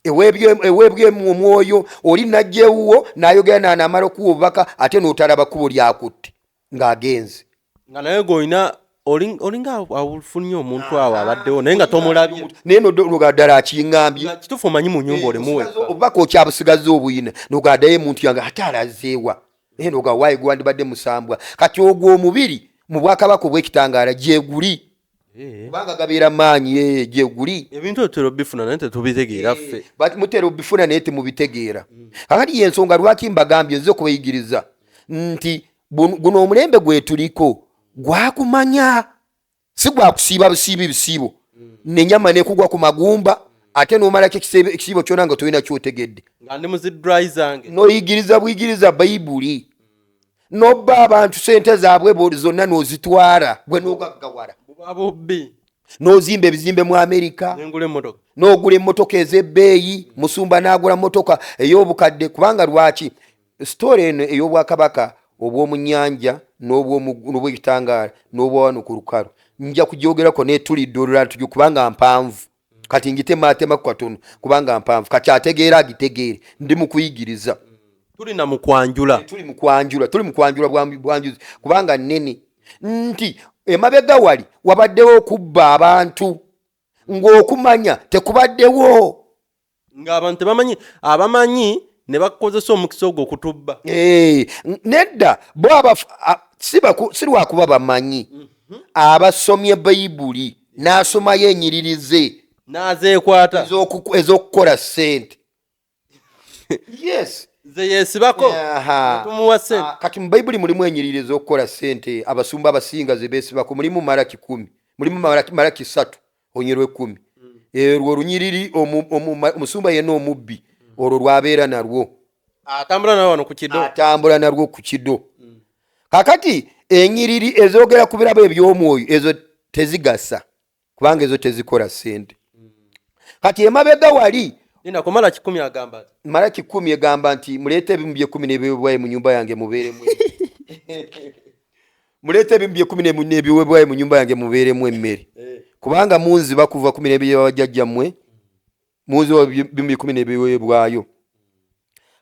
eweebwa omwoyo oli najja ewuwo n'ayogera n'anaamala okuwa obubaka, ate n'otalaba kkubo lyakutte ng'agenze. Nga naye gweolina olinga afunye omuntu awo abaddewo naye nga tomulabye. Naye noga ddala akiŋŋambye. Nga kituufu omanyi mu nyumba olimu wekka. Obubaka okyabusigaza obuyina, nogaddayo emuntu yange ate alazeewa, naye noga waayi gwandibadde musambwa. Kati ogwo omubiri mu bwakabaka obw'ekitangaala gyeguli, kubanga gabeera maanyi, gyeguli. Ebintu ebyo tutera obifuna naye tetubitegeera ffe. But mutera obifuna naye temubitegeera. Kakati yensonga lwaki mbagambye nze okubayigiriza nti guno omulembe gwetuliko gwakumanya, si gwakusiiba busiibi bisiibo nenyama nekugwa ku magumba, ate nomalako ekisiibo kyona nga tolina kyotegedde. Nga ndi mu zi dry zange. Noyigiriza buyigiriza Bayibuli, nobba abantu sente zaabwe zonna n'ozitwala gwe n'ogaggawala. Buba bubbi. N'ozimba ebizimbe mu Amerika. Nengula emmotoka. N'ogula emmotoka ez'ebbeeyi, musumba n'agula mmotoka ey'obukadde. Kubanga lwaki story eno ey'obwakabaka obw'omu nnyanja n'obw'ekitangaala n'obwawano ku lukalu nja kugyogerako netulidde olulala tujo, kubanga mpanvu. Kati ngitemaatemaku katono kubanga mpanvu. Kati ategeera agitegeere, ndi mu kuyigiriza. Tulina mu kwanjula. Tuli mu kwanjula, tuli mu kwanjula bwanjuzi, kubanga nnene nti emabega wali wabaddewo okubba abantu ng'okumanya tekubaddewo, ng'abantu tebamanyi, abamanyi ne bakozesa omukisa ogwo okutubba. Nedda, bo si lwakuba bamanyi, abasomye Bayibuli n'asomayo enyiriri ze n'azeekwata ez'okukola ssente. Yes. Ze yeesibako, tumuwa ssente. Ah, kati mu Bayibuli mulimu enyiriri ez'okukola ssente abasumba abasinga ze beesibako. Mulimu Malaki 10, mulimu Malaki 3 onyerwa 10. Erwo olunyiriri omusumba yenna omubbi olwo lwabeera nalwo, atambula nawe wano ku kido, atambula nalwo ku kido. Kakati enyiriri ezogera ku birabo eby'omwoyo ezo tezigasa, kubanga ezo tezikola ssente. Kati emabega wali Nina ku Malaki 10 agamba ati, Malaki 10 egamba nti muleete ebimu byekumi n'ebiweebwayo mu nyumba yange mubeeremu, muleete ebimu byekumi n'ebiweebwayo mu nyumba yange mubeeremu emmere, kubanga munziba kuva 12 bajjajjammwe, munziba bimu byekumi n'ebiweebwayo.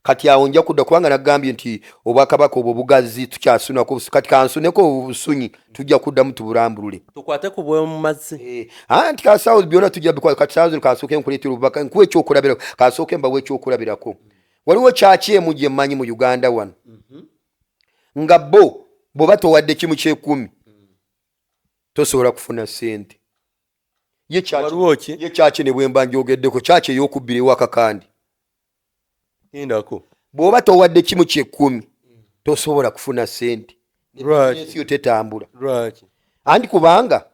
Kati awo nja kudda, kubanga nagambye nti obwakabaka obwo bugazi, tukyasunako. Kati kansuneko obusunyi, tujja kuddamu tubulambulule. Tukwate ku bwe mu mazzi. Anti kasaawo byonna tujja bikwata. Kati saawo zino kansooke nkuleetera obubaka, nkuwa ekyokulabirako, kansooke mbawa ekyokulabirako. Waliwo kyaki emu gye mmanyi mu Uganda wano, nga bo bw'oba towadde kimu kyekumi tosobola kufuna ssente. Ye Waliwo ki? Ye kyaki ne bwe mba njogeddeko kyaki ey'okubbira ewaka kandi Lindako. Bw'oba towadde kimu kyekumi tosobola kufuna ssente. Lwaki? Ensi yo tetambula. Lwaki? Anti kubanga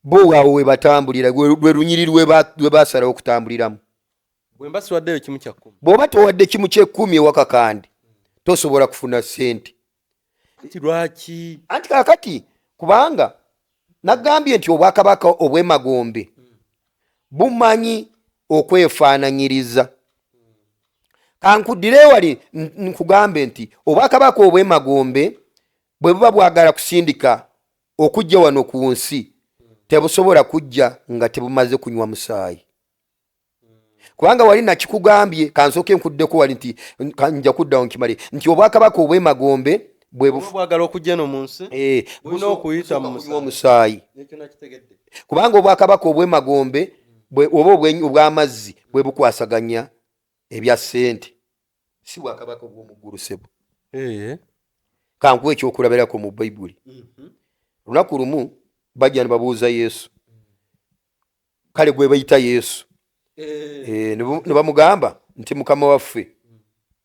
bo awo we batambulira, lwe lunyiriri lwe basalawo okutambuliramu. Bwe mba siwaddeyo kimu kya kkumi, Bw'oba towadde kimu kyekumi ewaka kandi tosobola kufuna ssente. Anti lwaki? Anti kakati kubanga nagambye nti obwakabaka obw'emagombe bumanyi okwefaananyiriza. Kankuddire wali nkugambe nti obwakabaka obw'emagombe bwe buba bwagala kusindika okujja wano ku nsi, tebusobola kujja nga tebumaze kunywa musaayi, kubanga wali nakikugambye. Kansooke nkuddeko wali nti nja kuddawo nkimale nti obwakabaka obw'emagombe bwe Oba bwagala okujja eno mu nsi, bulina okuyita mu busooka kunywa omusaayi. Ekyo nakitegedde. Kubanga obwakabaka obw'emagombe oba obw'amazzi bwe bukwasaganya ebya ssente, si bwakabaka obw'omuggulu, sebo. Kankuwa ekyokulabirako mu Bayibuli. Lunaku lumu bajja ne babuuza Yesu, kale gwe bayita Yesu, ne bamugamba nti, "Mukama waffe,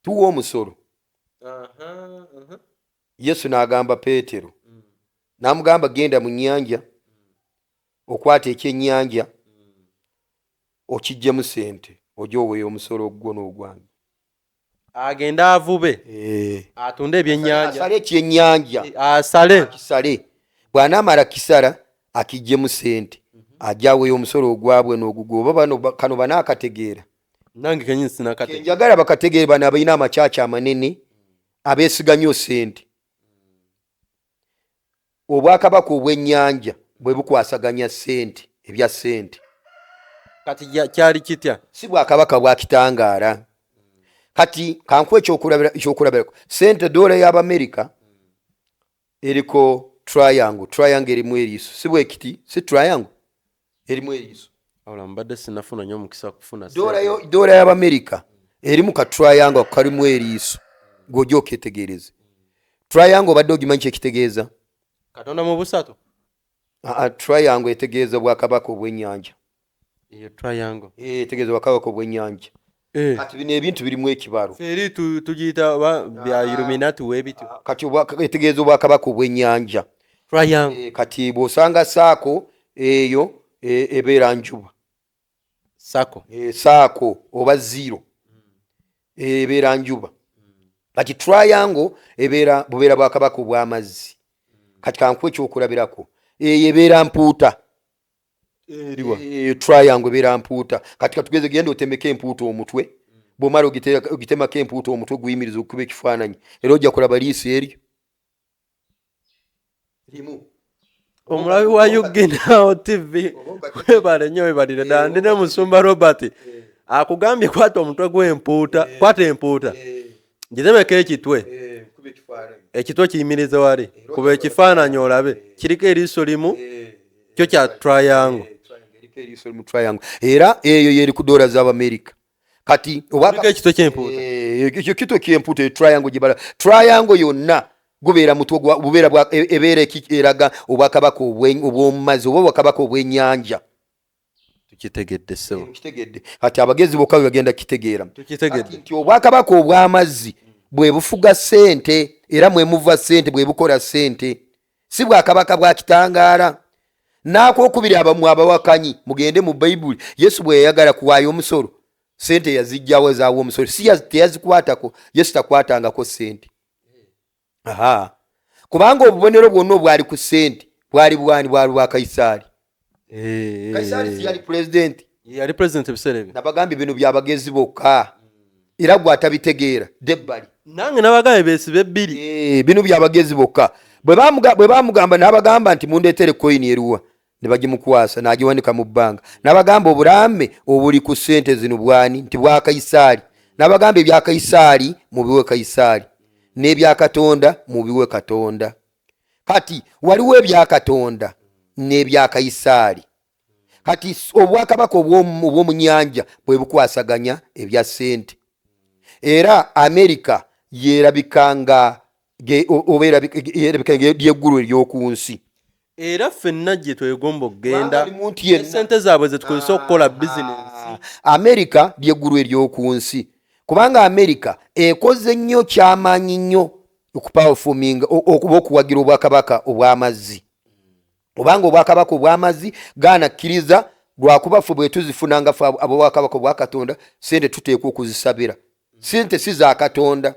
tuwa omusolo." Yesu n'agamba Peetero, n'amugamba, "Genda mu nnyanja okwata ekyennyanja okiggyemu sente, ojja oweeyo omusolo gwo n'ogwange." Agende avube, atunde ebyennyanja. Asale ekyennyanja. Asale. Kisale, bw'anaamala kisala akiggyemu sente, ajja aweeyo omusolo ogwabwe n'ogugwo. Oba bano kano banaakategeera? Nange kenyini sinakategeera. Njagala bakategeere bano abalina amakyaki amanene, abeesiga nnyo sente. Obwakabaka obw'ennyanja bwe bukwasaganya sente, ebya sente. Kati kyali kitya? Si bwakabaka bwakitangaala. Kati kankuwa ekyokulabirako. Sente dola y'Abamerika eriko triangle, triangle erimu eriiso, si bwekiti? Si triangle erimu eriiso? Wabula mbadde sinafuna nnyo omukisa kufuna Dola ssente. Dola y'Abamerika erimu ka triangle kalimu eriiso, gweojja okyetegereze. Triangle obadde ogimanyi kyekitegeeza? Katonda mu busatu. Aa, triangle etegeeza bwakabaka obw'ennyanja. Eyo triangle? Eh, etegeeza bwakabaka obw'ennyanja. Kati bino ebintu birimu ekibalo. Eri tugiyita bya Illuminati weebityo. Kati etegeeza obwakabaka obw'ennyanja. Triangle. Eh, kati bw'osanga saako eyo, ebeera njuba. Sako. Saako oba zero ebeera njuba. Kati triangle ebeera bubeera bwakabaka obw'amazzi. Kati kankuwa ekyokulabirako, eyo ebeera mpuuta. Eriwa? Triangle ebeera mpuuta. Kati katugeze, genda otemeko empuuta omutwe. Bw'omala ogitemako empuuta omutwe, guyimiriza okukuba ekifaananyi, era ojja kulaba liiso eryo limu. Omulabi wa Uginawo TV, webale nnyo, webalire ddala. Ndi ne musumba Robert. Akugambye kwata omutwe gw'empuuta, kwata empuuta. Gitemeko ekitwe. Eh, kuba ekifaananyi. Ekitwe kiyimirize wali, kuba ekifaananyi olabe kiriko eriiso limu, kyo kya triangle. Triangle, eriko eriiso limu, triangle. Era eyo yeri ku dola z'Abamerika kati. Kuliko ekitwe ky'empuuta. Eh, ekyo kitwe ky'empuuta, eyo triangle gye bala. Triangle yonna gubeera mutwe bubeera ebeera eraga obwakabaka obw'omu mazzi oba obwakabaka obw'ennyanja. Tukitegedde, ssebo. Kitegedde. Kati abagezi bokka bwe bagenda kitegeera. Tukitegedde. Kati nti obwakabaka obw'amazzi bwe bufuga ssente, era mwe muva ssente, bwe bukola ssente, si bwakabaka bwa kitangaala. N'akwokubiri, abamu abawakanyi mugende mu Bayibuli. Yesu bwe yayagala kuwaayo omusolo, ssente yazijjawo zaawa omusolo? Si teyazikwatako. Yesu takwatangako ssente. Aha, kubanga obubonero bwonna obwali ku ssente bwali bwani? Bwali bwa Kayisaali. Kayisaali si yali pulezidenti? Yali president ebiseera ebyo. Nabagambye, bino byabagezi bokka, era gwe atabitegeera debbali. Nange nabagambye beesibe ebbiri. Eh, bino byabagezi bokka. Bwe bamugamba, n'abagamba nti mundeetere koyini eruwa, ne bagimukwasa, n'agiwanika mu bbanga. N'abagamba, obulambe obuli ku ssente zino bwani? Nti bwa Kayisaali. N'abagamba, ebya Kayisaali mubiwe Kayisaali, n'ebya Katonda mubiwe Katonda. Kati waliwo ebya Katonda n'ebya Kayisaali. Kati obwakabaka obw'omu nyanja bwe bukwasaganya ebya ssente, era Amerika yerabika nga oba yerabika lyeggulu ery'oku nsi. Era ffenna gye twegomba okugenda. Kubanga buli muntu yenna- Esente zaabwe zetukozesa okukola bizinensi. Amerika lyeggulu ery'oku nsi, kubanga Amerika ekoze nnyo, kyamaanyi nnyo okuperforminga okuba okuwagira obwakabaka obw'amazzi, obanga obwakabaka obw'amazzi gaana kkiriza, lwakuba ffe bwe tuzifuna nga ffe ab'obwakabaka obwa Katonda, sente tuteekwa okuzisabira. Sente si za Katonda,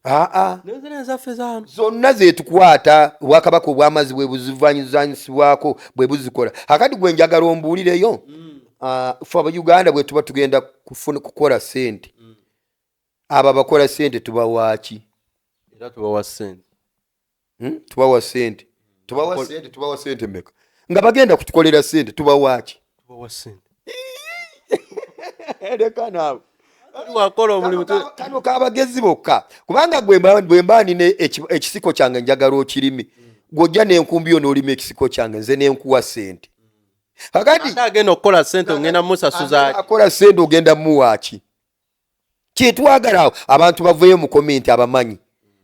aa. Nenzira ezaffe zano. Zonna zetukwata, obwakabaka obw'amazzi bwe buzivanyizanyisibwako, bwe buzikola. Akati gwe njagala ombuulireyo. Ah, ffe Abauganda bwe tuba tugenda kukola sente, abo abakola sente tubawaaki? Era tubawa sente. Hmm? Tubawa sente, tubawa sente, tubawa sente meka nga bagenda kutukolera sente? Tubawaaki? Tubawa sente. Leka naawe. Wakola omulimu Kano kabagezi bokka, kubanga bwe mba nina ekisiko kyange, njagala okirime, gwojja n'enkumbi yo n'olima ekisiko kyange, nze nenkuwa sente. Kakati Ate agenda okukola sente ogenda musasuza? Akola sente ogenda muwaaki? Kyetwagala awo abantu baveeyo mu comment, abamanyi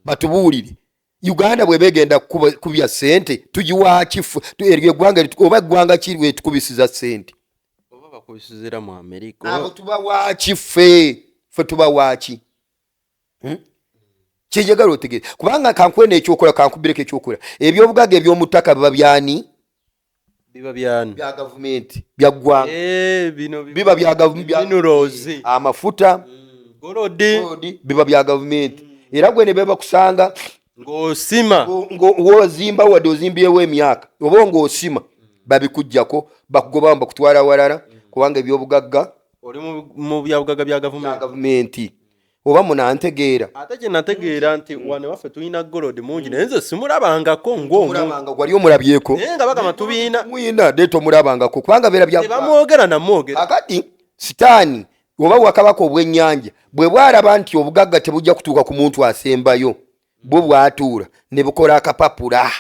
batubuulire. Uganda bweba egenda kubya sente, tugiwaaki eryo eggwanga oba eggwanga ki lwetukubisiza sente? Oba bakubisizira mu Amerika. Abo tubawaaki ffe? Ffe tubawaaki? Hmm? Kyenjagala otegeere, kubanga kankwena ekyokola, kankubireko ekyokola, ebyobugaga eby'omu ttaka biba byani? Biba byani? Bya gavumenti, bya ggwanga. Eh, bino Biba bya minerals. Amafuta, gold. Gold, biba bya gavumenti. Era gwe ne bebakusanga ng'osima ng'ozimba, wadde ozimbyewo emyaka oba ng'osima, babikugjako, bakugobamu, bakutwala walala, kubanga ebyobugagga oli mu byabugaga bya bya gavumenti. Gavumenti. Oba munantegeera? Ate kye nategeera nti wano waffe tulina gold mungi, naye nze simulabangako ng'omuntu. Omulabanga, wali omulabyeko? Naye nga bagamba tubiina. Mwina de tomulabangako, kubanga beera bya Tebamwogera namwogera. Akati sitaani oba bwakabaka obw'ennyanja bwe bwalaba nti obugagga tebujja kutuuka ku muntu asembayo, bwo bwatuula ne bukola akapapula.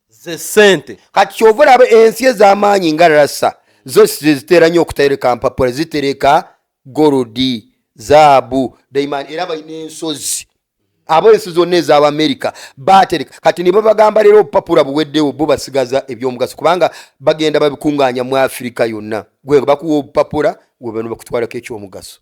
Ze sente. Kati kyova olaba ensi ez'amaanyi nga rasa zo zitera nnyo okutereka mpapula, zitereka gold, zaabu, diamond, era balina ensozi. Abo ensi zonna ez'Abamerika batereka. Kati ne babagamba leero obupapula buweddewo, bo basigaza ebyomugaso, kubanga bagenda babikuŋŋaanya mu Afirika yonna. Gwe bakuwa obupapula, gwe bano bakutwalako ekyomugaso,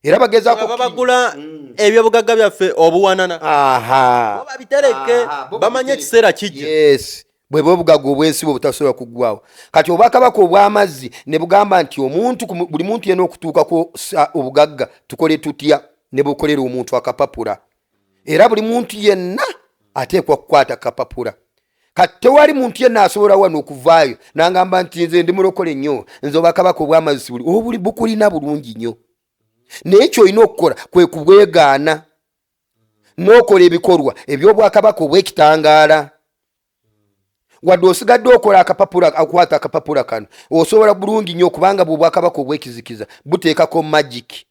era bagezaako Babagula ebyobugagga byaffe obuwanana. Aha. Bo babitereke. Aha, bo bamanye babitereke. Ekiseera kijja. Yes, bwe bwobugagga obwensi bwe butasobola kuggwawo. Kati obwakabaka obw'amazzi ne bugamba nti omuntu buli muntu yenna okutuukako obugagga, tukole tutya? Ne bukolera omuntu akapapula, era buli muntu yenna ateekwa kukwata kapapula. Kati tewali muntu yenna asobola wano okuvaayo nangamba nti nze ndi mulokole nnyo, nze obwakabaka obw'amazzi buli obuli bukulina bulungi nnyo, naye kyolina okukola kwe kubwegaana n'okola ebikolwa eby'obwakabaka obw'ekitangaala. Wadde osigadde okola akapapula, akwata akapapula kano, osobola bulungi nnyo, okubanga bwe obwakabaka obw'ekizikiza buteekako magic.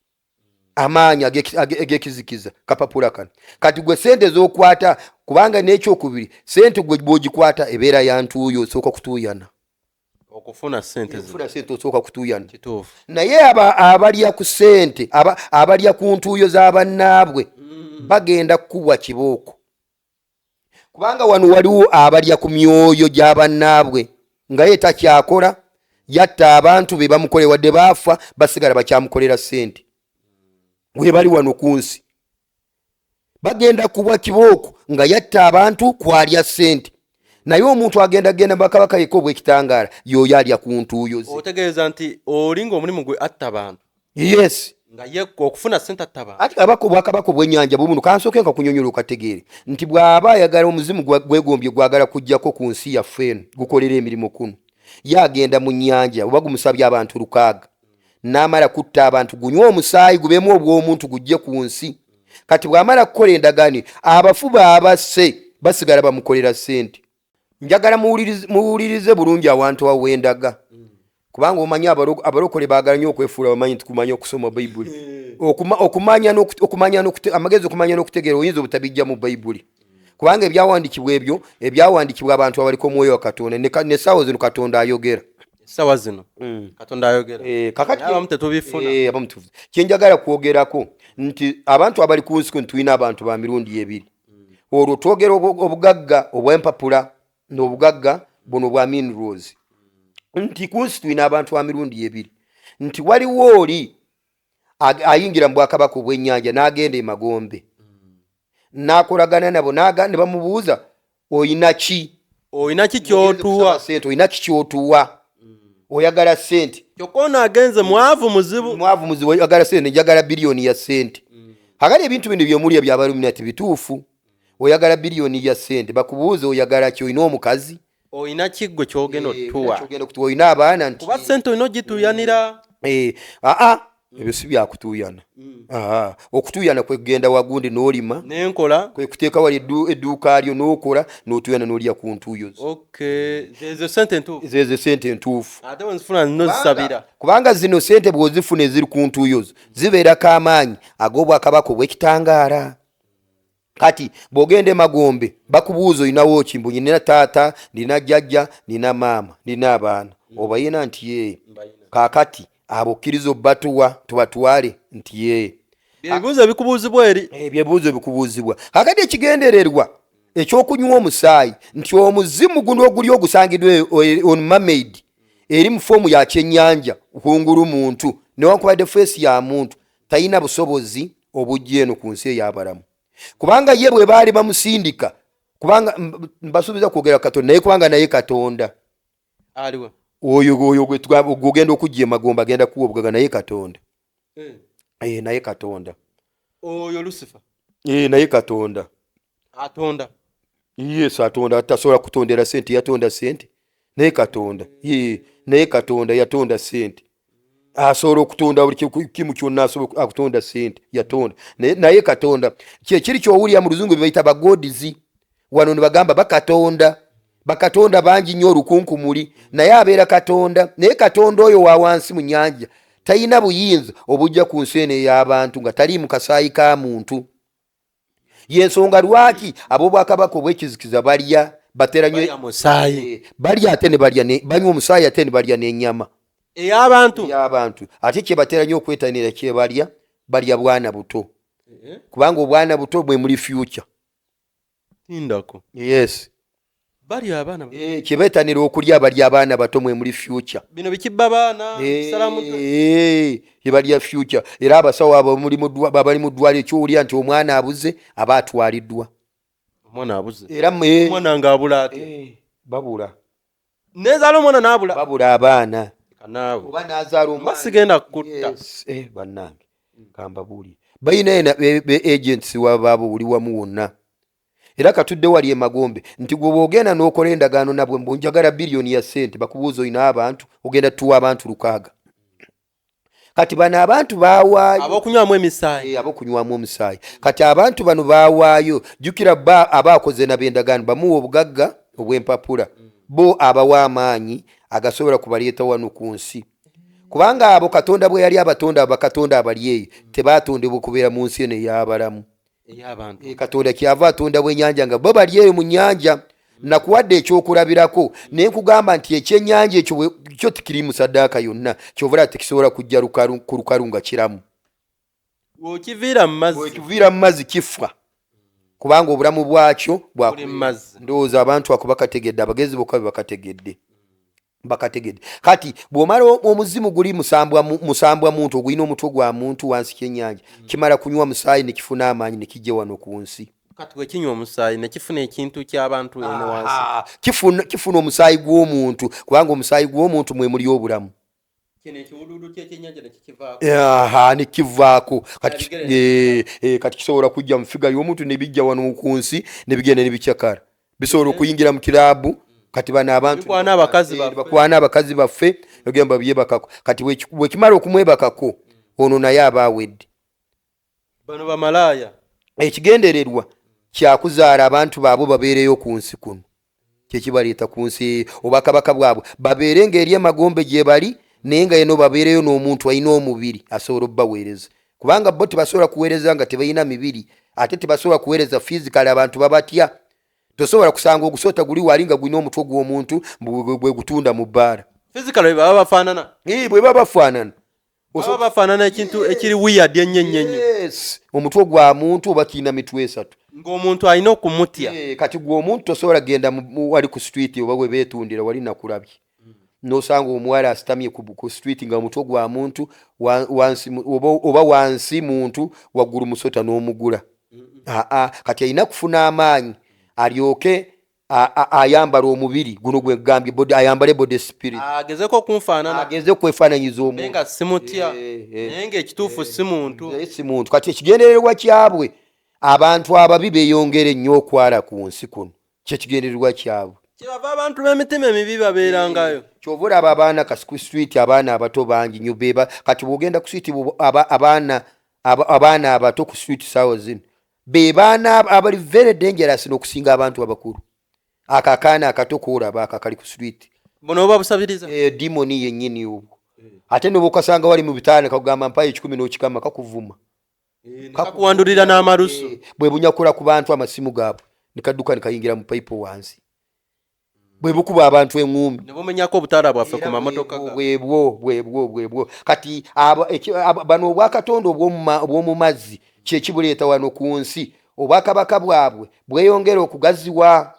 Amaanyi ag'ekizikiza kapapula kano. Kati gwe sente z'okwata, kubanga n'ekyokubiri, sente gwe bw'ogikwata ebeera ya ntuuyo, osooka kutuuyana. Okufuna sente zino. Okufuna sente osooka kutuuyana. Kituufu. Naye abalya ku sente, abalya ku ntuuyo z'abannaabwe bagenda kukubwa kibooko, kubanga wano waliwo abalya ku myoyo gy'abannaabwe nga ye takyakola, yatta abantu be bamukole, wadde baafa basigala bakyamukolera sente. We bali wano ku nsi bagenda kubwa kibooko nga yatta abantu kwalya sente. Naye omuntu agenda genda bakabaka yekka obw'ekitangaala y'oyo alya ku ntuuyo ze. Otegeeza nti oli ng'omulimu gwe atta abantu? Yes. Nga ye okufuna sente atta abantu. Ati kabaka, obwakabaka obw'ennyanja bubuno, kansooke nka kunyonyola okategeere nti bw'aba ayagala omuzimu gwegombye gwagala kujjako ku nsi yaffe eno gukolera emirimu kuno, ye agenda mu nnyanja oba gumusabye abantu 600, n'amala kutta abantu, gunywe omusaayi gubeemu obw'omuntu gujje ku nsi. Kati bw'amala kukola endagaano, abafu baabasse basigala bamukolera ssente. Njagala muwulirize bulungi awantu awo wendaga, kubanga omanyi abalokole baagala nnyo okwefuula bamanyi nti kumanya okusoma Bayibuli. Okumanya okumanya amagezi, okumanya n'okutegeera oyinza obutabijja mu Bayibuli, kubanga ebyawandiikibwa ebyo ebyawandiikibwa abantu abaliko omwoyo wa Katonda. N'essaawa zino Katonda ayogera. Essaawa zino Katonda ayogera. Kakati Naye abamu tetubifuna. Abamu tubifuna. Kyenjagala kwogerako nti abantu abali ku nsi kuno tulina abantu ba mirundi ebiri. Olwo twogera obugagga obw'empapula n'obugagga buno bwa minerals, nti ku nsi tulina abantu ba mirundi ebiri, nti waliwo oli ayingira mu bwakabaka obw'ennyanja n'agenda emagombe n'akolagana nabo, ne bamubuuza, oyina ki? Olina ki kyotuwa? Sente, olina ki kyotuwa? Oyagala sente. Kyokka ono agenze mwavu muzibu. Mwavu muzibu. Oyagala sente, njagala biliyoni ya sente. Akali ebintu bino byomulya byabalumina bituufu. Oyagala biliyoni ya sente, bakubuuza oyagala ki? Olina omukazi? Olina ki gwe kyogenda otuwa? Kyogenda okutuwa? Olina abaana? Nti Kuba sente olina ogituuyanira. Aa, ebyo si byakutuuyana. Aa, okutuuyana kwe kugenda wagundi n'olima Nenkola. kwe kuteeka wali edduuka lyo n'okola n'otuuyana n'olya ku ntuuyo zo. Okay, zezo sente entuufu. Zezo sente entuufu. Ate wenzifuna nno zisabira. Kubanga zino sente bw'ozifuna eziri ku ntuuyo zo zibeerako amaanyi ag'obwakabaka obw'ekitangaala. Kati bw'ogenda emagombe bakubuuza olinawo ki? Mbu nina taata, nina jjajja, nina maama, nina abaana. Obayina? Nti ye. Kaakati abo okkiriza obbatuwa tubatwale? Nti ye. Ebibuuzo ebikubuuzibwa eri. Ebyebuuzo ebikubuuzibwa. Kakati ekigendererwa ekyokunywa omusaayi nti omuzimu guno oguli ogusangiddwa on mermaid eri mu form ya kyennyanja kungulu muntu, newankubadde face ya muntu, talina busobozi obujja eno ku nsi ey'abalamu, kubanga ye bwe baali bamusindika, kubanga mbasuubiza kwogera Katonda naye, kubanga naye Katonda. Aliwa? Oyo gwogenda okujja emagombe agenda kuwa obugaga, naye Katonda. Naye Katonda. Oyo Lucifer? Naye Katonda. Atonda? Yes, atonda. Tasobola kutondera sente? Yatonda sente, naye Katonda. Ye, naye Katonda yatonda sente, asobola okutonda buli kimu kyonna, asobola akutonda sente, yatonda. Naye Katonda kyekiri kyowulira mu luzungu byebayita ba gods wano ne bagamba bakatonda, bakatonda bangi nnyo olukunkumuli, naye abeera Katonda. Naye Katonda oyo wa wansi mu nyanja talina buyinza obujja ku nsi eno ey'abantu nga tali mu kasaayi ka muntu. Yensonga lwaki ab'obwakabaka obw'ekizikiza balya, batera nnyo Balya musaayi. Balya ate ne balya banywa omusaayi ate ne balya n'ennyama Ey'abantu. Ey'abantu. Ate kye batera nnyo okwetanira kyebalya, balya bwana buto, kubanga obwana buto bwe muli future. Tindako. Yes. Balya abaana. Kye beetanira okulya, balya abaana bato, mwe muli future. Bino bikibba baana kisala mutwe. Ebalya future. Era abasawo abo abali mu ddwaliro, ekyowulira nti omwana abuze aba atwaliddwa. Omwana abuze? Era Omwana ng'abula atya? Babula. Nezaala omwana n'abula? Babula abaana. Kanaawe. Oba n'azaala Mba omwana. sigenda kutta. Yes. Bannange, kambabuulire, balina ena be agents wabaabo buli wamu wonna. Era katudde wali emagombe nti gwe bw'ogenda n'okola endagaano nabwe mbu njagala biliyoni ya ssente, bakubuuza olina abantu, ogenda tuwa abantu 600. Kati bano abantu baawaayo Ab'okunywamu emisaayi. Ab'okunywamu omusaayi. Kati abantu bano baawaayo, jjukira ba aba akoze nabo endagaano, bamuwa obugagga obw'empapula, bo abawa amaanyi agasobola kubaleeta wano ku nsi. Kubanga abo Katonda bwe yali abatonda, bakatonda abali eyo tebatondebwa okubeera mu nsi eno ey'abalamu. Ey'abantu. Katonda kyava atonda bwenyanja nga bo bali eyo mu nyanja. Nakuwadde ekyokulabirako naye nkugamba nti ekyenyanja ekyo kyo tekiri mu saddaaka yonna, kyova tekisobola kujja ku lukalu nga kiramu. Bw'okiviira mu mazzi. Bwekiviira mu mazzi kifa, kubanga obulamu bwakyo bwa Buli mu mazzi. Ndowooza abantu ako bakategedde, abagezi bokka be bakategedde, bakategedde. Kati bw'omala omuzimu guli musambwa muntu ogulina omutwe gwa muntu wansi kyennyanja, kimala kunywa musaayi ne kifuna amaanyi ne kijja wano ku nsi. Kati bwe kinywa omusaayi ne kifuna ekintu ky'abantu eno wansi. Kifuna omusaayi gw'omuntu, kubanga omusaayi gw'omuntu mwe muli obulamu. Kino ekiwuluulu ky'ekyennyanja ne kikivaako. Aha, ne kivaako. Kati Ebigere. Kati kisobola kujja mu figure y'omuntu ne bijja wano ku nsi ne bigenda ne bikyakala, bisobola okuyingira mu kiraabu. Kati bano abantu Bikwana abakazi baffe. Bakwana abakazi baffe, ogamba byebakako. Kati bwekimala okumwebakako ono naye aba awedde. Bano bamalaaya. Ekigendererwa kyakuzaala abantu baabwe babeereyo ku nsi kuno, kyekibaleeta ku nsi. Obwakabaka bwabwe babeere ng'eri emagombe gye bali, naye nga eno babeereyo n'omuntu alina omubiri asobola obbaweereza, kubanga bo tebasobola kuweereza nga tebalina mibiri, ate tebasobola kuweereza physically, abantu babatya. Tosobola kusanga ogusota guli wali nga gulina omutwe gw'omuntu bwe gutunda mu bbaala. Physically bwe baba bafaanana. Bwe baba bafaanana. Baba bafaanana ekintu ekiri weird ennyo ennyo ennyo. Yes, omutwe gwa muntu oba kirina mitwe esatu. Ng'omuntu alina okumutya. Kati gwe omuntu tosobola kugenda wali ku street oba bwe beetundira wali nakulabye nosanga omuwala asitamye ku street nga omutwe gwa muntu wansi oba wansi muntu, waggulu musota, n'omugula. Aa, kati alina kufuna amaanyi alyoke ayambala omubiri guno gwegambye ayambale body spirit. Agezeko okunfaanana. Ageze okwefaananyiza omuntu. Naye nga simutya. Eh. Naye ng'ekituufu si muntu. Naye si muntu. Kati ekigendererwa kyabwe, abantu ababi beeyongere nnyo okwala ku nsi kuno, kyekigendererwa kyabwe. Kyebava abantu b'emitima emibi babeerangayo. Kyova olaba abaana kasi ku street, abaana abato bangi nnyo beba. Kati bwogenda ku street, abaana abato ku street saawa zino be baana abali very dangerous n'okusinga abantu abakulu. Ako akaana akato koolaba ako akali ku street, Buno oba busabiriza. Demon yennyini obwo. Ate nobwokasanga wali mu bitaano kakugamba mpayo 100 n'okikama, kakuvuma. Kakuwandulira n'amalusu. Bwe bunyakula ku bantu amasimu gaabwe nekadduka nekayingira mu payipo wansi, bwe bukuba abantu eŋŋumi. Ne bumenyako obutaala bwaffe ku mamotoka Bwebwo, bwebwo, bwebwo. Kati bano obwakatonda obw'omu mazzi kyekibuleeta wano ku nsi, obwakabaka bwabwe bweyongera okugaziwa.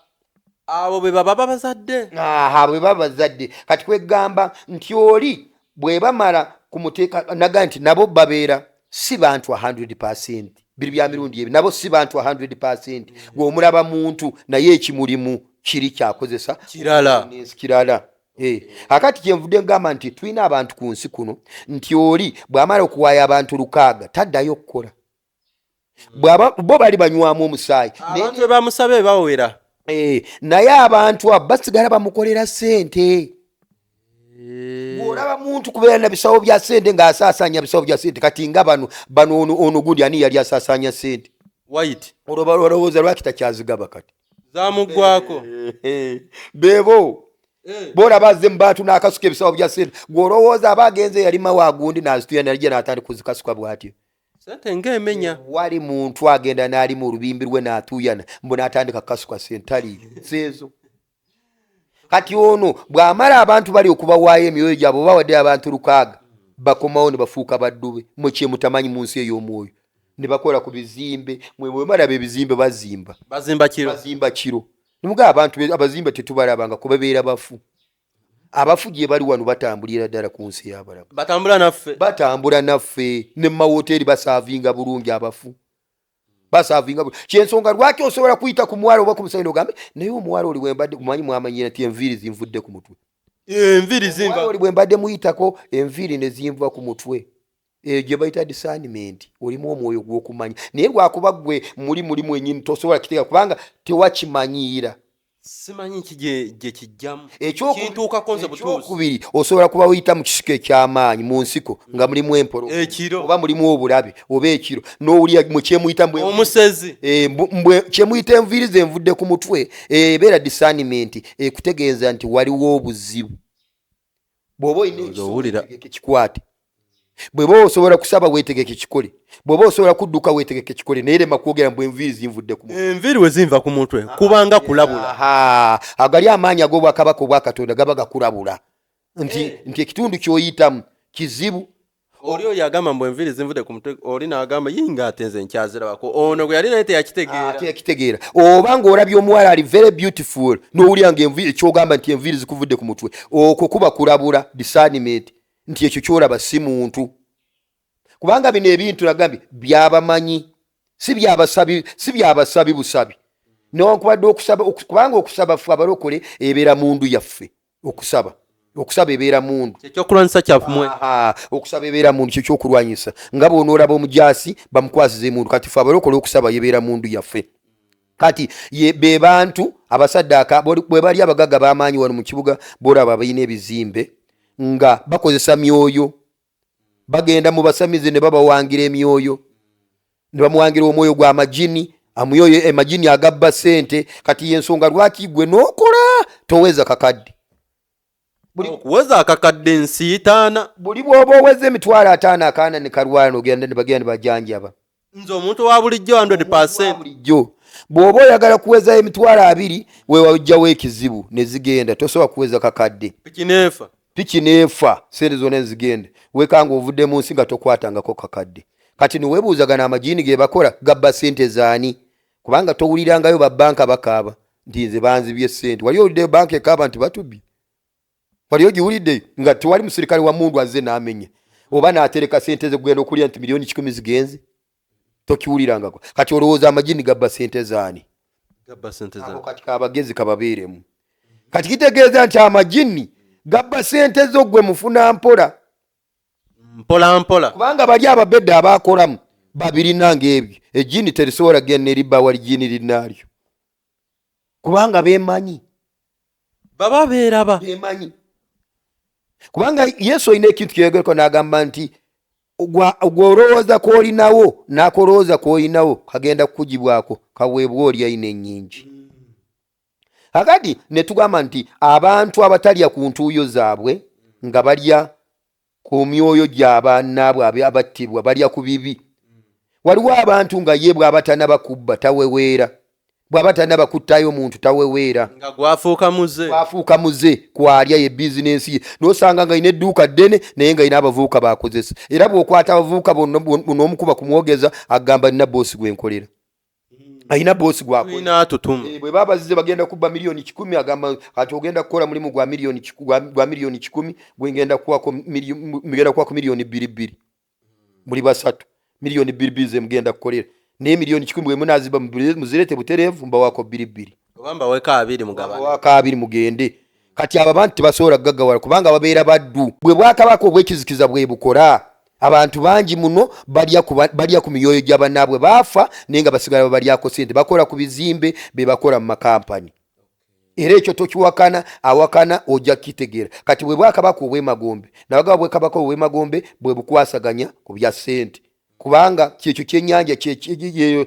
Abo bwe baba babazadde. Aha, bwe baba bazadde. Kati kwegamba nti oli bwe bamala kumuteeka naga nti nabo babeera si bantu 100, biri bya mirundi ebi, nabo si bantu 100. Gweomulaba muntu naye ekimulimu kiri kyakozesa Kirala. Nensi kirala. Akati kyenvudde ngamba nti tulina abantu ku nsi kuno nti oli bw'amala okuwaaya abantu 600 taddayo okukola. Bo bali banywamu omusaayi. Abantu bwe bamusabe bawera. Naye abantu abo basigala bamukolera ssente. Bw'olaba muntu kubeera na bisawo bya ssente ng'asaasaanya bisawo bya ssente, kati nga bano ono gundi ani yali asaasaanya ssente? White. Olowooza lwaki takyazigaba kati? Zamuggwako. Bebo bolaba azze mu bantu n'akasuka ebisawo bya ssente, gw'olowooza aba agenze yalima wagundi n'azituya nalijja n'atandika kuzikasuka bw'atyo? Sente ng'emenya. Wali muntu agenda n'alima olubimbi lwe n'atuuyana mbu n'atandika kukasuka ssente, taliiyo seezo. Kati ono bw'amala abantu bali okubawaayo emyoyo gyabwe, bawadde abantu 600, bakomawo ne bafuuka baddube. Mwe kyemutamanyi mu nsi ey'omwoyo, ne bakola ku bizimbe. Mwe bwe balaba ebizimbe bazimba. Bazimba kiro. Bazimba kiro. Nimugaa abantu abazimba tetubalabanga kuba beera bafu. Abafu gye bali wano batambulira ddala ku nsi y'abalamu. Batambula naffe. Batambula naffe ne mu mawoteeri basaavinga bulungi, abafu basaavinga bulungi. Kyensonga lwaki osobola kuyita ku muwala oba ku musajja ogambe naye omuwala oli bwembadde mumanyi mwamanyira nti enviiri zinvudde ku mutwe. Enviiri Omuwala zinva. oli bwe mbadde muyitako enviiri ne zinva ku mutwe, eyo gye bayita discernment. Olimu omwoyo gw'okumanya, naye lwakuba gwe muli mwenyini tosobola kiteeka kubanga tewakimanyiira. Simanyi ki gye kijjamu. Kintuukako nze butuusi. Ekyokubiri, osobola kuba wiyita mu kisiko eky'amaanyi mu nsiko nga mulimu empolo Ekiro. oba mulimu obulabe oba ekiro n'owulira mwe kyemuyita Omusezi. Mbwe kyemuyita enviiri zenvudde ku mutwe, ebeera discernment ekutegeeza nti waliwo obuzibu. Bw'oba olina ekitegeke kikwate, bw'oba osobola kusaba weetegeke kikole, bw'oba osobola kudduka weetegeke kikole, naye lema kwogera mbu enviiri zinvudde ku mutwe. Enviiri we zinva ku mutwe kubanga kulabula. Agali amaanyi ag'obwakabaka obwa Katonda gaba gakulabula nti ekitundu ky'oyitamu kizibu. Oli oyo agamba mbu enviiri zinvudde ku mutwe, oli n'agamba yinga ate nze nkyazirabako, ono gwe yali naye teyakitegeera. Teyakitegeera. Oba ng'olabye omuwala ali very beautiful n'owulira nga enviiri, ky'ogamba nti enviiri zikuvudde ku mutwe, okwo kuba kulabula, discernment, nti ekyo ky'olaba si muntu. Kubanga bino ebintu nagambye byabamanyi, si byabasabi, si byabasabi busabi. Newankubadde okusaba, kubanga okusaba ffe abalokole ebeera mundu yaffe, okusaba okusaba ebeera mundu. Kyekyokulwanyisa kyammwe. Okusaba ebeera mundu, kyekyokulwanyisa. Nga bw'onoolaba omujaasi bamukwasiza emundu, kati ffe abalokole okusaba yebeera mundu yaffe. Kati be bantu abasaddaaka bwe bali abagagga b'amaanyi wano mu kibuga, b'olaba balina ebizimbe nga bakozesa myoyo, bagenda mu basamize ne babawangira emyoyo, ne bamuwangira omwoyo gw'amajini, amyoyo emajini agabba ssente. Kati y'ensonga lwaki gwe n'okola toweza kakadde. Okuweza akakadde nsiitaana. Buli bw'oba oweza 500,000 akaana ne kalwala, n'ogenda ne bagenda ne bajanjaba. Nze omuntu wa bulijjo 100%. Bulijjo bw'oba oyagala kuwezayo 20,000, weewajjawo ekizibu ne zigenda, tosobola kuweza kakadde. Piki neefa. Piki neefa, sente zonna ne zigenda. Wekanga ovudde mu nsi nga tokwatangako kakadde. Kati neweebuuzagana amajiini ge bakola gabba sente zaani? Kubanga towulirangayo ba banka bakaaba nti nze banzibye sente. Wali owuliddeyo banka ekaaba nti batubbye? Wali ogiwuliddeyo nga tewali musirikale wa mundu azze n'amenya oba n'atereka sente ze kugenda okulya nti 100,000,000 zigenze? Tokiwulirangako. Kati olowooza amajini gabba sente zaani? Gabba sente zaani? Ako kati kabagezi kababeeremu. Kati kitegeeza nti amajini gabba sente zo gwe mufuna mpola. Mpola mpola. Kubanga bali ababedde abaakolamu babirina ng'ebyo. Ejjini terisobola kugenda ne libba wali jjini linnaalyo. Kubanga beemanyi. Baba beeraba. Beemanyi. Kubanga Yesu olina ekintu kyeyogerako n'agamba nti gwe olowooza kw'olinawo n'akolowooza kw'olinawo kagenda kukugibwako kaweebwe oli alina ennyingi. Kakati ne tugamba nti abantu abatalya ku ntuuyo zaabwe nga balya ku myoyo gy'abannaabwe abattibwa, balya ku bibi. Waliwo abantu nga ye bw'aba tannaba kubba taweweera, bw'aba tannaba kuttayo muntu taweweera. Nga gwafuuka muze. Gwafuuka muze kwalya ye bizinensi ye. N'osanga nga alina edduuka ddene naye nga alina abavubuka b'akozesa. Era bw'okwata abavubuka bonna n'omukuba kumwogeza agamba nina boosi gwe nkolera. Alina boosi gw'akola. Tulina atutuma. Bwe baba bazze bagenda kubba 100,000,000, agamba kati ogenda kukola mulimu gwa gwa 100,000,000, gwe ngenda kuwako ngenda kuwako 2,000,000. Muli basatu. 2,000,000 ze mugenda kukolera. Naye 100,000,000 bwe munaaziba muzireete butereevu, mbawaako bbiri bbiri. Oba mbaweeko abiri mugabane. Mbawaako abiri mugende. Kati abo abantu tebasobola kugaggawala kubanga babeera baddu. Bwe bwakabaka obw'ekizikiza bwe bukola, abantu bangi muno balya ku myoyo gya bannaabwe baafa naye nga basigala babalyako ssente, bakola ku bizimbe be bakola mu makampani. Era ekyo tokiwakana, awakana ojja kukitegeera. Kati bwe bwakabaka obw'emagombe, nabagamba bwekabaka obw'emagombe bwe bukwasaganya ku bya ssente. Kubanga kyekyo kyennyanja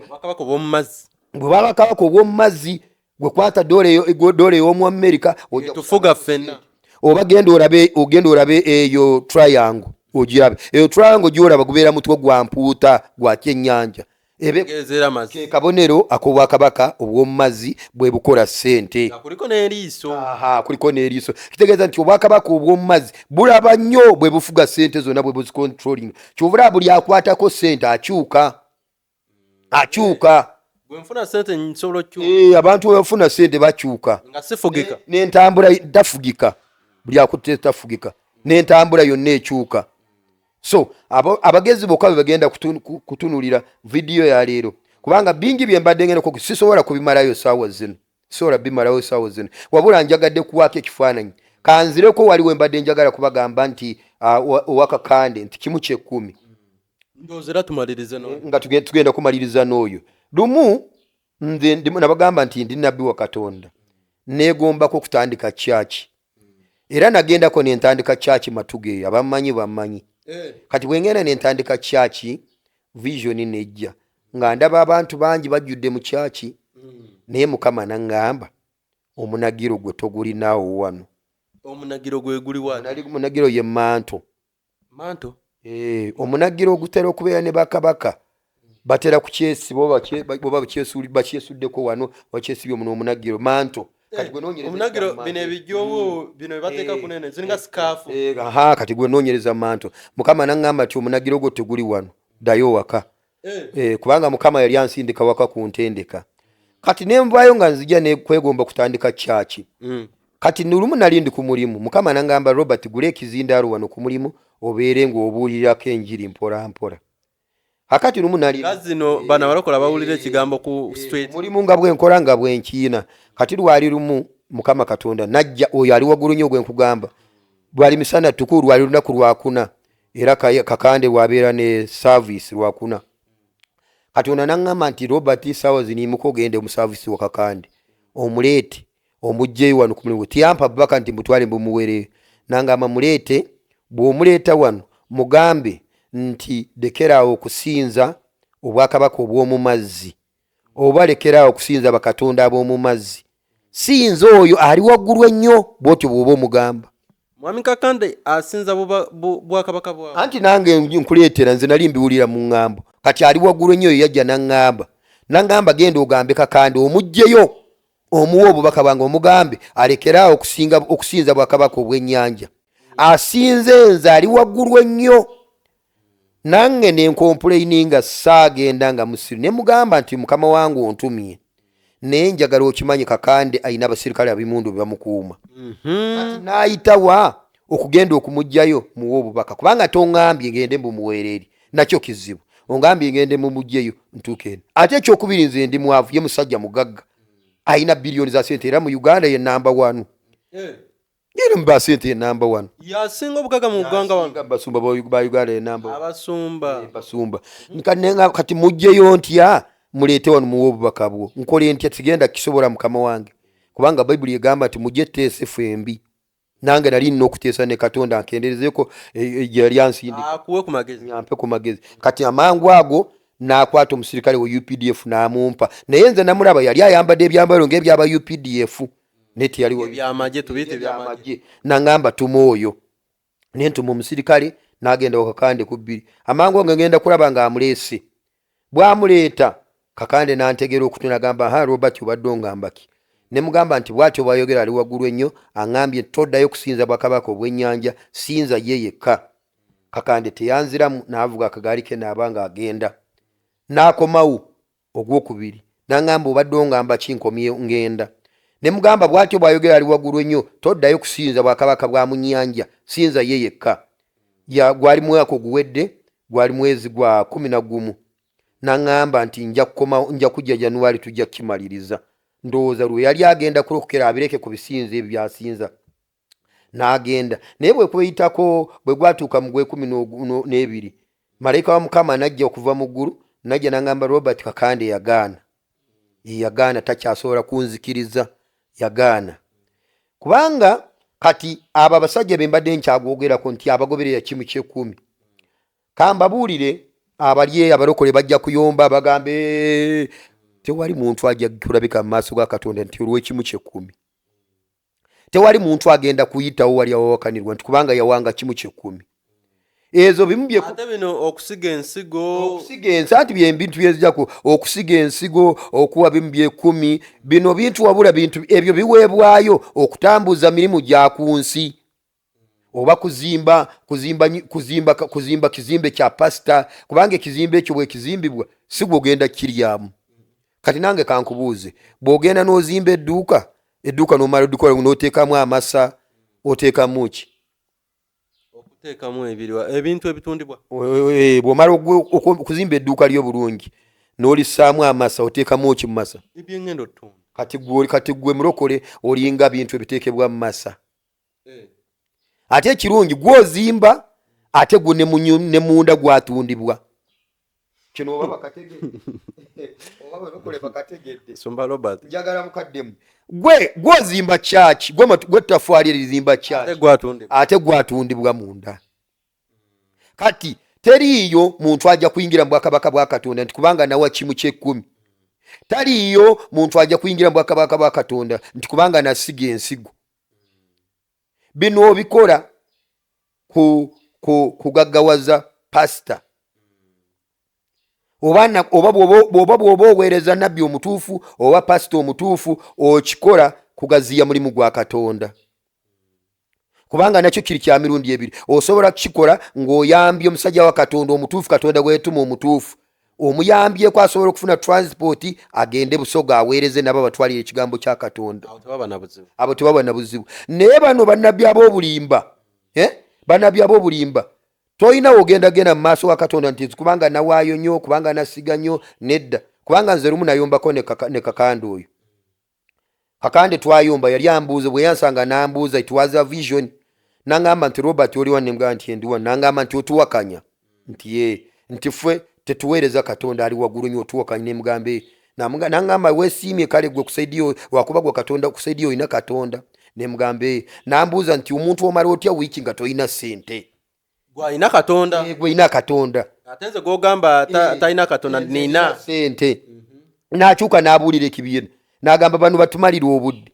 Bwakabaka obw'omu mazzi. Bwe bwakabaka obw'omu mazzi, gwe kwata dola eyo, gwe dola ey'omu Amerika, ojja Tufuga ffenna. Oba ogenda olabe eyo triangle, ogirabe. Eyo triangle gy'olaba gubeera mutwe gwa mpuuta gwa kyennyanja. Ebe Gezeera amazzi. Ke kabonero ak'obwakabaka obw'omu mazzi bwe bukola ssente. Nga kuliko n'eriiso. Aha, kuliko n'eriiso. Kitegeeza nti obwakabaka obw'omu mazzi bulaba nnyo bwe bufuga ssente zonna, bwe buzicontrolling. Ky'ova olaba buli akwatako ssente akyuka. Akyuka. Bwe nfuna ssente nsobola okukyuka. Abantu bwe bafuna ssente bakyuka. Nga sifugika. N'entambula tafugika. Buli akutte tafugika. N'entambula yonna ekyuka. So, abagezi bokka be bagenda kutunulira vidiyo ya leero. Kubanga bingi bye mbadde ngenda sisobola kubimalayo ssaawa zino. Sisobola bimalayo ssaawa zino. Wabula njagadde kuwaako ekifaananyi. Kanzireko wali we mbadde njagala kubagamba nti, owakakande nti kimu ky'ekkumi. Ndowooza era tumalirize n'oyo. Nga tugenda kumaliriza n'oyo. Lumu nze nabagamba nti ndi nabbi wa Katonda. Neegombako okutandika church. Era nagendako ne ntandika church Matuge, abammanyi bammanyi. Kati bwe ngenda ne ntandika church, vision nejja. Nga ndaba abantu bangi bajjudde mu church. Naye Mukama n'aŋŋamba, omunagiro gwe togulinaawo wano. Omunagiro gwe guliwa? Omunagiro ye manto. Manto. Omunagiro ogutera okubeera ne bakabaka batera kukyesiba oba bakyesuddeko wano, bakyesibye omuno omunagiro manto. Kati gwe noonyereza Omunagiro ekigambo bino manto. Ebijjowo bino byebateeka ku nene ziringa sikaafu. Aha, kati gwe noonyereza manto. Mukama naŋŋamba nti omunagiro gwo teguli wano, ddayo waka. Kubanga Mukama yali ansindika waka ku ntendeka. Kati nenvaayo nga nzija nekwegomba kutandika kyaki. Kati nolumu nali ndi ku mulimu, Mukama nangamba, Robert, gula ekizindaalo wano ku mulimu obeere ng'obuulirako enjiri mpola mpola. Akati lumu nali Nga zino bano abalokola bawulira ekigambo ku street. Mulimu nga bwenkola nga bwenkiina. Kati lwali lumu Mukama Katonda najja, oyo ali waggulu nnyo gwe nkugamba, lwali misana ttuku, lwali lunaku lwakuna, era Kakande lwabeera ne service lwakuna. Katonda naŋŋamba nti, Robert, saawa zino yimuka ogende mu service wa Kakande omuleete omugjeyo wano ku mulimu. Tiyampa bubaka nti mutwale mbumuwereyo, nangamba muleete, bw'omuleeta wano mugambe nti lekeraawo okusinza obwakabaka obw'omu mazzi, oba lekeraawo okusinza bakatonda ab'omu mazzi, sinza oyo ali waggulu ennyo. Bw'otyo bw'oba omugamba. Mwami Kakande asinza bwakabaka bwawe? Anti nange nkuleetera, nze nali mbiwulira mu ŋŋambo. Kati ali waggulu ennyo oyo yajja naŋŋamba genda ogambe Kakande omugjeyo omuwe obubaka bwange, omugambe alekeraawo okusinza bwakabaka obw'ennyanja, asinze nze ali waggulu ennyo. Nange nencomplaininga, saagenda nga musiru, ne mugamba nti mukama wange ontumye, naye njagala okimanyi Kakande alina abasirikale abimundu be bamukuuma. Kati n'ayitawa okugenda okumugjayo muwe obubaka, kubanga toŋŋambye ngende mbumuweereri, nakyo kizibu. Ongambye ngende mumugjeyo ntuuke eno. Ate ekyokubiri, nze ndi mwavu, ye musajja mugagga, alina biliyoni za sente, era mu Uganda ye number one. Era mu basente ye number one. Yasinga obugaga mu ggwanga wano? Yasinga basumba ba Uganda ye number one. Abasumba. Basumba. Kati mugjeyo ntya muleete wano muwe obubaka bwo? Nkole ntya? Sigenda kisobola mukama wange, kubanga Bayibuli egamba nti mujje tuteese ffembi. Nange nali nina okuteesa ne Katonda nkenderezeeko gye yali ansindika. Akuwe ku magezi. Ampe ku magezi. Kati amangu ago n'akwata omusirikale wa UPDF n'amumpa, naye nze namulaba yali ayambadde ebyambalo ng'ebyaba UPDF, naye teyaliwo. Ebyamagye, tubiyite ebyamagye. Ebyamagye. Naŋŋamba tuma oyo, nentuma omusirikale n'agenda wakakande ku bbiri. Amangu ago ngenda kulaba ng'amuleese. Bwamuleeta Kakande n'antegera okutu, nagamba, ha, Robert, obadde ongamba ki? Ne mugamba nti bw'atyo bw'ayogera ali waggulu ennyo, aŋŋambye toddayo kusinza bwakabaka obw'ennyanja, sinza ye yekka. Kakande teyanziramu, n'avuga akagaali ke n'aba ng'agenda. N'akomawo ogwokubiri n'aŋŋamba, obadde ongamba ki? Nkomye ngenda. Ne mugamba bw'atyo bw'ayogera ali waggulu ennyo, toddayo kusinza bwakabaka bwa mu nnyanja, sinza ye yekka. Ya gwali mwaka oguwedde, gwali mwezi gwa 11. N'aŋŋamba nti nja kukomawo, nja kujja January, tujja kukimaliriza. Ndowooza lwe yali agenda kulokokera abireke ku bisinza ebyo byasinza n'agenda. Naye bwe kweyitako, bwe gwatuuka mu gwekumi n'ebiri, malayika wa Mukama najja okuva mu ggulu, najja n'aŋŋamba, Robert, Kakande yagaana. Yagaana, takyasobola kunzikiriza, yagaana. Kubanga kati abo abasajja be mbadde nkyagwogerako nti abagoberera kimu kyekumi, kambabuulire, abali abalokole bajja kuyomba bagambe, "Eh, tewali muntu ajja kulabika mu maaso ga Katonda nti olw'ekimu kyekumi. Tewali muntu agenda kuyitawo wali awawakanirwa nti kubanga yawanga kimu kyekumi. Ezo bimu bye Ate bino okusiga ensigo? Okusiga ensi, anti byebintu byezijako okusiga ensigo, okuwa bimu byekumi, bino bintu wabula bintu ebyo biweebwayo okutambuza mirimu gya ku nsi, oba kuzimba kizimbe kya pasita, kubanga ekizimbe ekyo bwekizimbibwa si gwe ogenda kiryamu. Kati nange kankubuuze, bw'ogenda n'ozimba edduuka, edduuka n'omala odikola n'oteekamu amasa, oteekamu ki? Okuteekamu ebiriwa, ebintu ebitundibwa. Bw'omala okuzimba edduuka lyo bulungi n'olissaamu amasa, oteekamu ki mu masa? Ebyengendo ottunda. Kati gwe mulokole olinga bintu ebiteekebwa mu masa. Ate ekirungi gw'ozimba, ate gwe ne munda gwatundibwa. Kino oba bakategedde, oba balokole bakategedde? Sumba Robert. Njagala mukaddemu. Gwe gwozimba kyaki, gwe ttafaali erizimba Ate kyaki gwatundibwa. Ate gwatundibwa munda. Kati teriiyo muntu ajja kuyingira mu bwakabaka bwa Katonda nti kubanga nawa kimu kyekkumi. Taliiyo muntu ajja kuyingira mu bwakabaka bwa Katonda nti kubanga nasiga ensigo. Bino obikola kugaggawaza pasita, oba bw'oba oweereza nabbi omutuufu oba pasita omutuufu, okikola kugaziya mulimu gwa Katonda, kubanga nakyo kiri kya mirundi ebiri. Osobola kukikola ng'oyambye omusajja wa Katonda omutuufu, Katonda gweyatuma omutuufu, omuyambyeko asobola okufuna transport agende Busoga aweereze nabo abatwalira ekigambo kya Katonda. Abo tebaba na buzibu. Naye bano bannabbi ab'obulimba, bannabbi ab'obulimba, tolina wogenda genda mu maaso ga Katonda nti kubanga nawaayo nnyo, kubanga nasiga nnyo. Nedda, kubanga nze lumu nayombako ne Kakande oyo. Kakande twayomba, yali ambuuza, bwe yansanga n'ambuuza, it was a vision, nangamba nti, "Robert, oli wanne?" Mga nti, "Endiwa." Nangamba nti, "Otuwakanya?" Nti, "Ye," nti, "Ffe tetuweereza Katonda ali waggulu nnyo, otuwakanya?" Nemugamba, nangamba, "Weesiimye kale gwe kusaidiyo, wakuba gwe Katonda kusaidiyo olina Katonda." Nemugamba, "Ee." Nambuuza nti, "Omuntu omala otya wiiki nga tolina ssente?" Gwalina Katonda. Eh, gwelina Katonda. Ate nze gwogamba talina Katonda, nina sente. N'akyuka n'abuulira ekibiina n'agamba, "Bano batumalira obudde.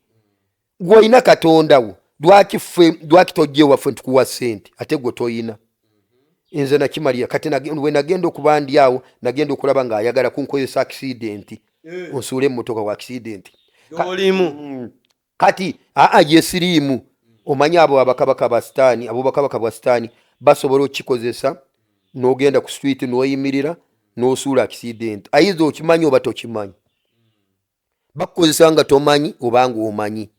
Gw'olina Katonda wo, lwaki ffe, lwaki tojja ewaffe ntukuwa ssente ate gwe toyina?" Nze nakimalira. Kati bwe nagenda okuba ndi awo, nagenda okulaba ng'ayagala kunkozesa accident, nsuule emmotoka wa accident. Gyolimu. Kati aa, ye siriimu. Omanyi abo abakabaka ba Sitaani, abo bakabaka bwa Sitaani basobola okukikozesa n'ogenda ku street n'oyimirira n'osuula accident, ayiza okimanyi oba tokimanyi. Bakukozesa nga tomanyi oba nga omanyi.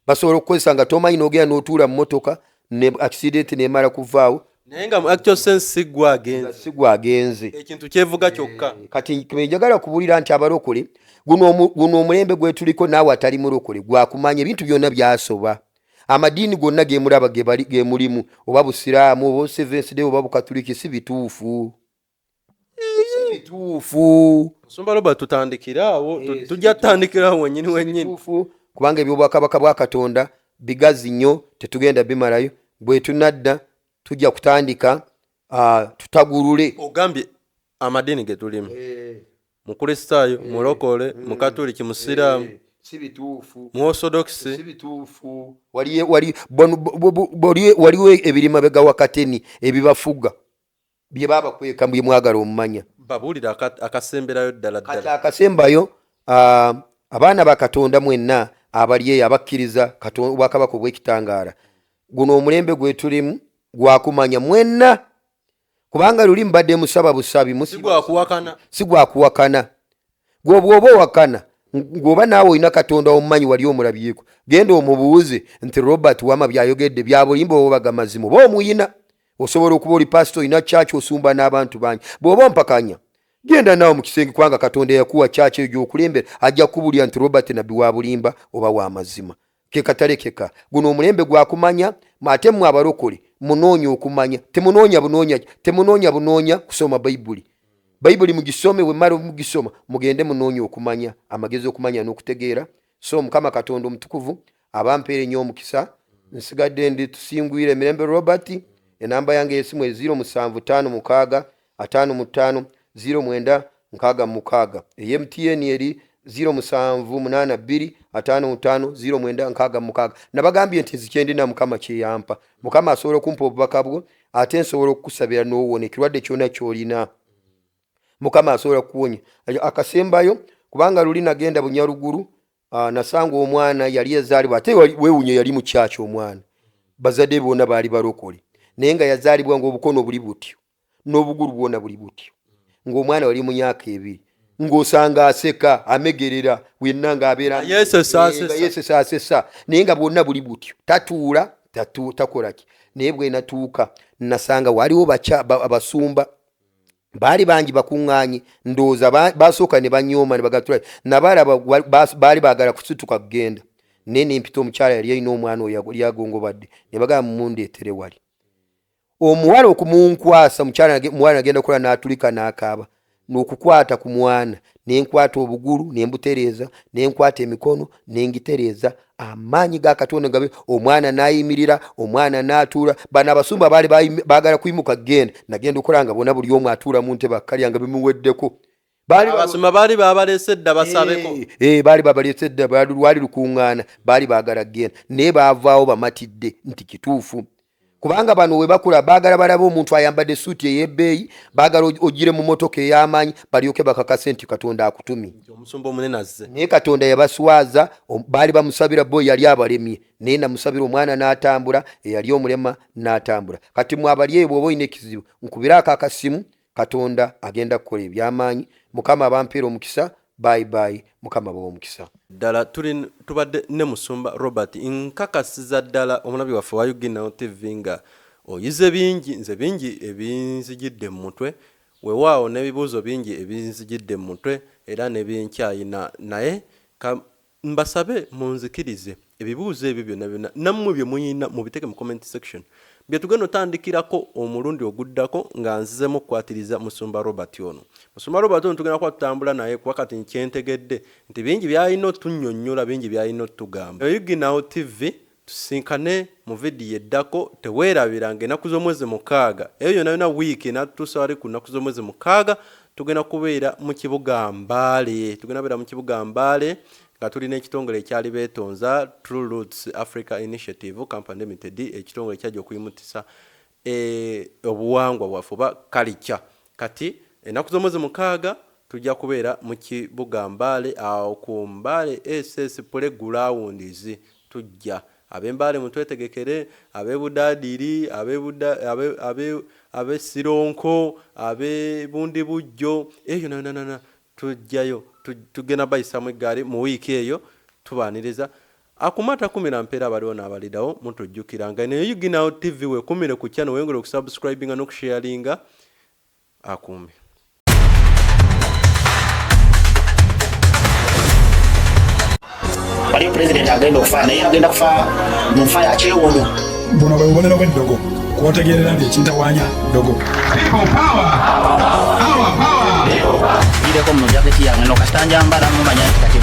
Basobola okukozesa nga tomanyi n'ogenda n'otuula mu motoka ne accident nemala kuvaawo. Naye nga mu actual sense si gwe agenze. Si gwe agenze. Ekintu kyevuga kyokka. Kati njagala kubuulira nti abalokole, guno omulembe gwetuliko, naawe atali mulokole gwakumanya ebintu byonna byasoba. Amadiini gonna gemulaba gemulimu, oba busiraamu oba Seventh Day oba bukatuliki, si bituufu, si bituufu. Musumba Robert, tutandikire awo. Tujja tutandikira awo wenyini wenyini. Bituufu, kubanga ebyobwakabaka bwa Katonda bigazi nnyo, tetugenda bimalayo. Bwe tunadda tujja kutandika, tutagulule. Ogambye amadiini ge tulimu, mukristaayo, mulokole, mukatuliki, musiraamu, si bituufu. Mu orthodox. Si bituufu. Waliwo ebiri mabega wa kateni ebibafuga bye babakweka bye mwagala omumanya. Babuulire akasemberayo ddala. Kati ddala. Akasembayo, abaana ba Katonda mwenna abali eyo abakkiriza obwakabaka obw'ekitangaala, guno omulembe gwe tulimu gwakumanya mwenna, kubanga luli mbadde musaba busabi. Si gwakuwakana. Si gwakuwakana. Gwe bw'oba owakana, ng'oba naawe olina Katonda omumanyi, wali omulabyeko, genda omubuuze nti, "Robert wama byayogedde bya bulimba oba baga mazima?" Oba omuyina, osobola okuba oli pasito, olina kyaki, osumba n'abantu bangi. Bw'oba ompakanya, genda naawe mu kisenge, kubanga Katonda yakuwa kyaki eyo gy'okulembera, ajja kukubulira nti Robert nabbi wa bulimba oba wa mazima. Ke katalekeka. Guno omulembe gwakumanya. Ate mmwe abalokole munoonya okumanya, temunoonya bunoonya, temunoonya bunoonya kusoma Bayibuli. Bayibuli mugisome, wemala mugisoma mugende munoonya okumanya, amagezi, okumanya n'okutegeera. So Mukama Katonda omutukuvu abampeere nnyo omukisa. Nsigadde ndi Tusingwire Emirembe Robert. Enamba yange yesimu e 0756 55 09 66. Eye MTN eri 0782 55 09 66. Nabagambye nti nzikyendina Mukama kyeyampa. Mukama asobola okumpa obubaka bwo, ate nsobola okukusabira n'owona ekirwadde kyonna kyolina. Mukama asobola kukuwonya. Akasembayo, kubanga luli nagenda Bunyaruguru, nasanga omwana yali yazaalibwa, ate weewuunye, yali mu kyaki omwana, bazadde be bonna baali balokole, naye nga yazaalibwa ng'obukono buli butyo n'obugulu bwona buli butyo, ng'omwana wali mu myaka 2, ng'osanga aseka amegerera wenna ng'abeera Yeesesa, asesa. Nga yeesesa asesa, naye nga bwonna buli butyo, tatuula, takola ki. Naye bwe natuuka nasanga waliwo abasumba baali bangi bakuŋŋaanye, ndowooza basooka ne banyooma ne bagatula nabalaba baali baagala kusituka kugenda, naye nempita omukyala yali alina omwana oyo yali agongobadde, ne bagamba, "Mundeetere wali omuwala." Okumunkwasa mukyala, muwala nagenda kukola n'atulika n'akaaba n'okukwata ku mwana, nenkwata obugulu nembutereeza, nenkwata emikono nengitereeza, amaanyi ga Katonda gabe, omwana n'ayimirira, omwana n'atuula. Bano abasumba baali baagala kuyimuka kugenda, nagenda okola nga bonna buli omu atuula mu ntebe akkalya nga bimuweddeko. Abasumba baali babalese dda basabeko. Baali babalese dda, lwali lukuŋŋaana, baali baagala kugenda, naye baavaawo bamatidde nti kituufu, kubanga bano we bakula baagala balabe omuntu ayambadde suuti ey'ebbeeyi, baagala ogire mu motoka ey'amaanyi, balyoke bakakase nti Katonda akutumye, omusumba omunene azze. Naye Katonda yabaswaza. Baali bamusabira, bo yali abalemye, naye namusabira omwana n'atambula, eyali omulema n'atambula. Kati mwe abali eyo, bw'oba olina ekizibu, nkubiraako akasimu, Katonda agenda kukola ebyamaanyi. Mukama abampeera omukisa. Bye bye, Mukama bawa omukisa. Ddala tuli tubadde ne musumba Robert. Nkakasiza ddala omulabi waffe wa Uginawo TV nga oyize bingi, nze bingi ebinzijidde mu mutwe, weewaawo n'ebibuuzo bingi ebinzijidde mu mutwe era nebyenkyayina, naye mbasabe munzikirize ebibuuzo ebyo byonna byonna nammwe bye muyina mubiteeke mu comment section, bye tugenda otandikirako omulundi oguddako nga nzizemu okukwatiriza musumba Robert ono. Musumba Robert ono tugenda kuba tutambula naye, kuba kati nkyentegedde nti bingi byalina otunnyonnyola, bingi byalina otugamba. Uginawo TV, tusinkane mu vidiyo eddako. Teweerabiranga ennaku z'omwezi 6, eyo yonna yonna wiiki enatuusa wali ku nnaku z'omwezi 6, tugenda kubeera mu kibuga Mbaale. Tugenda kubeera mu kibuga Mbaale nga tulina ekitongole ekyali beetonza True Roots Africa Initiative Company Limited, ekitongole ekyajja okuyimutisa obuwangwa bwaffe oba kalica. Kati ennaku z'omwezi 6 tujja kubeera mu kibuga Mbaale, awo ku Mbaale SS Playgrounds. Tujja ab'Embaale mutwetegekere, ab'Ebudaadiri, ab'Esironko, ab'Ebundi Bujjo, eyo nananana tujjayo, tugenda bayisamu eggaali mu wiiki eyo, tubaaniriza. Akumata kumira mpeera abaliwo n'abaliddawo, mutujjukiranga naye Uginawo TV. Weekumire ku channel, weyongere okusubscribinga n'okusharinga. Akuume. Waliyo pulezidenti agenda okufa, naye agenda kufa mu nfa ya kyewuunyo. Buno bwe bubonero bw'eddogo kwotegeerera nti ekintawaanya ddogo. Gireko mu jaketi yange no kasita njambala mumanya nti kati.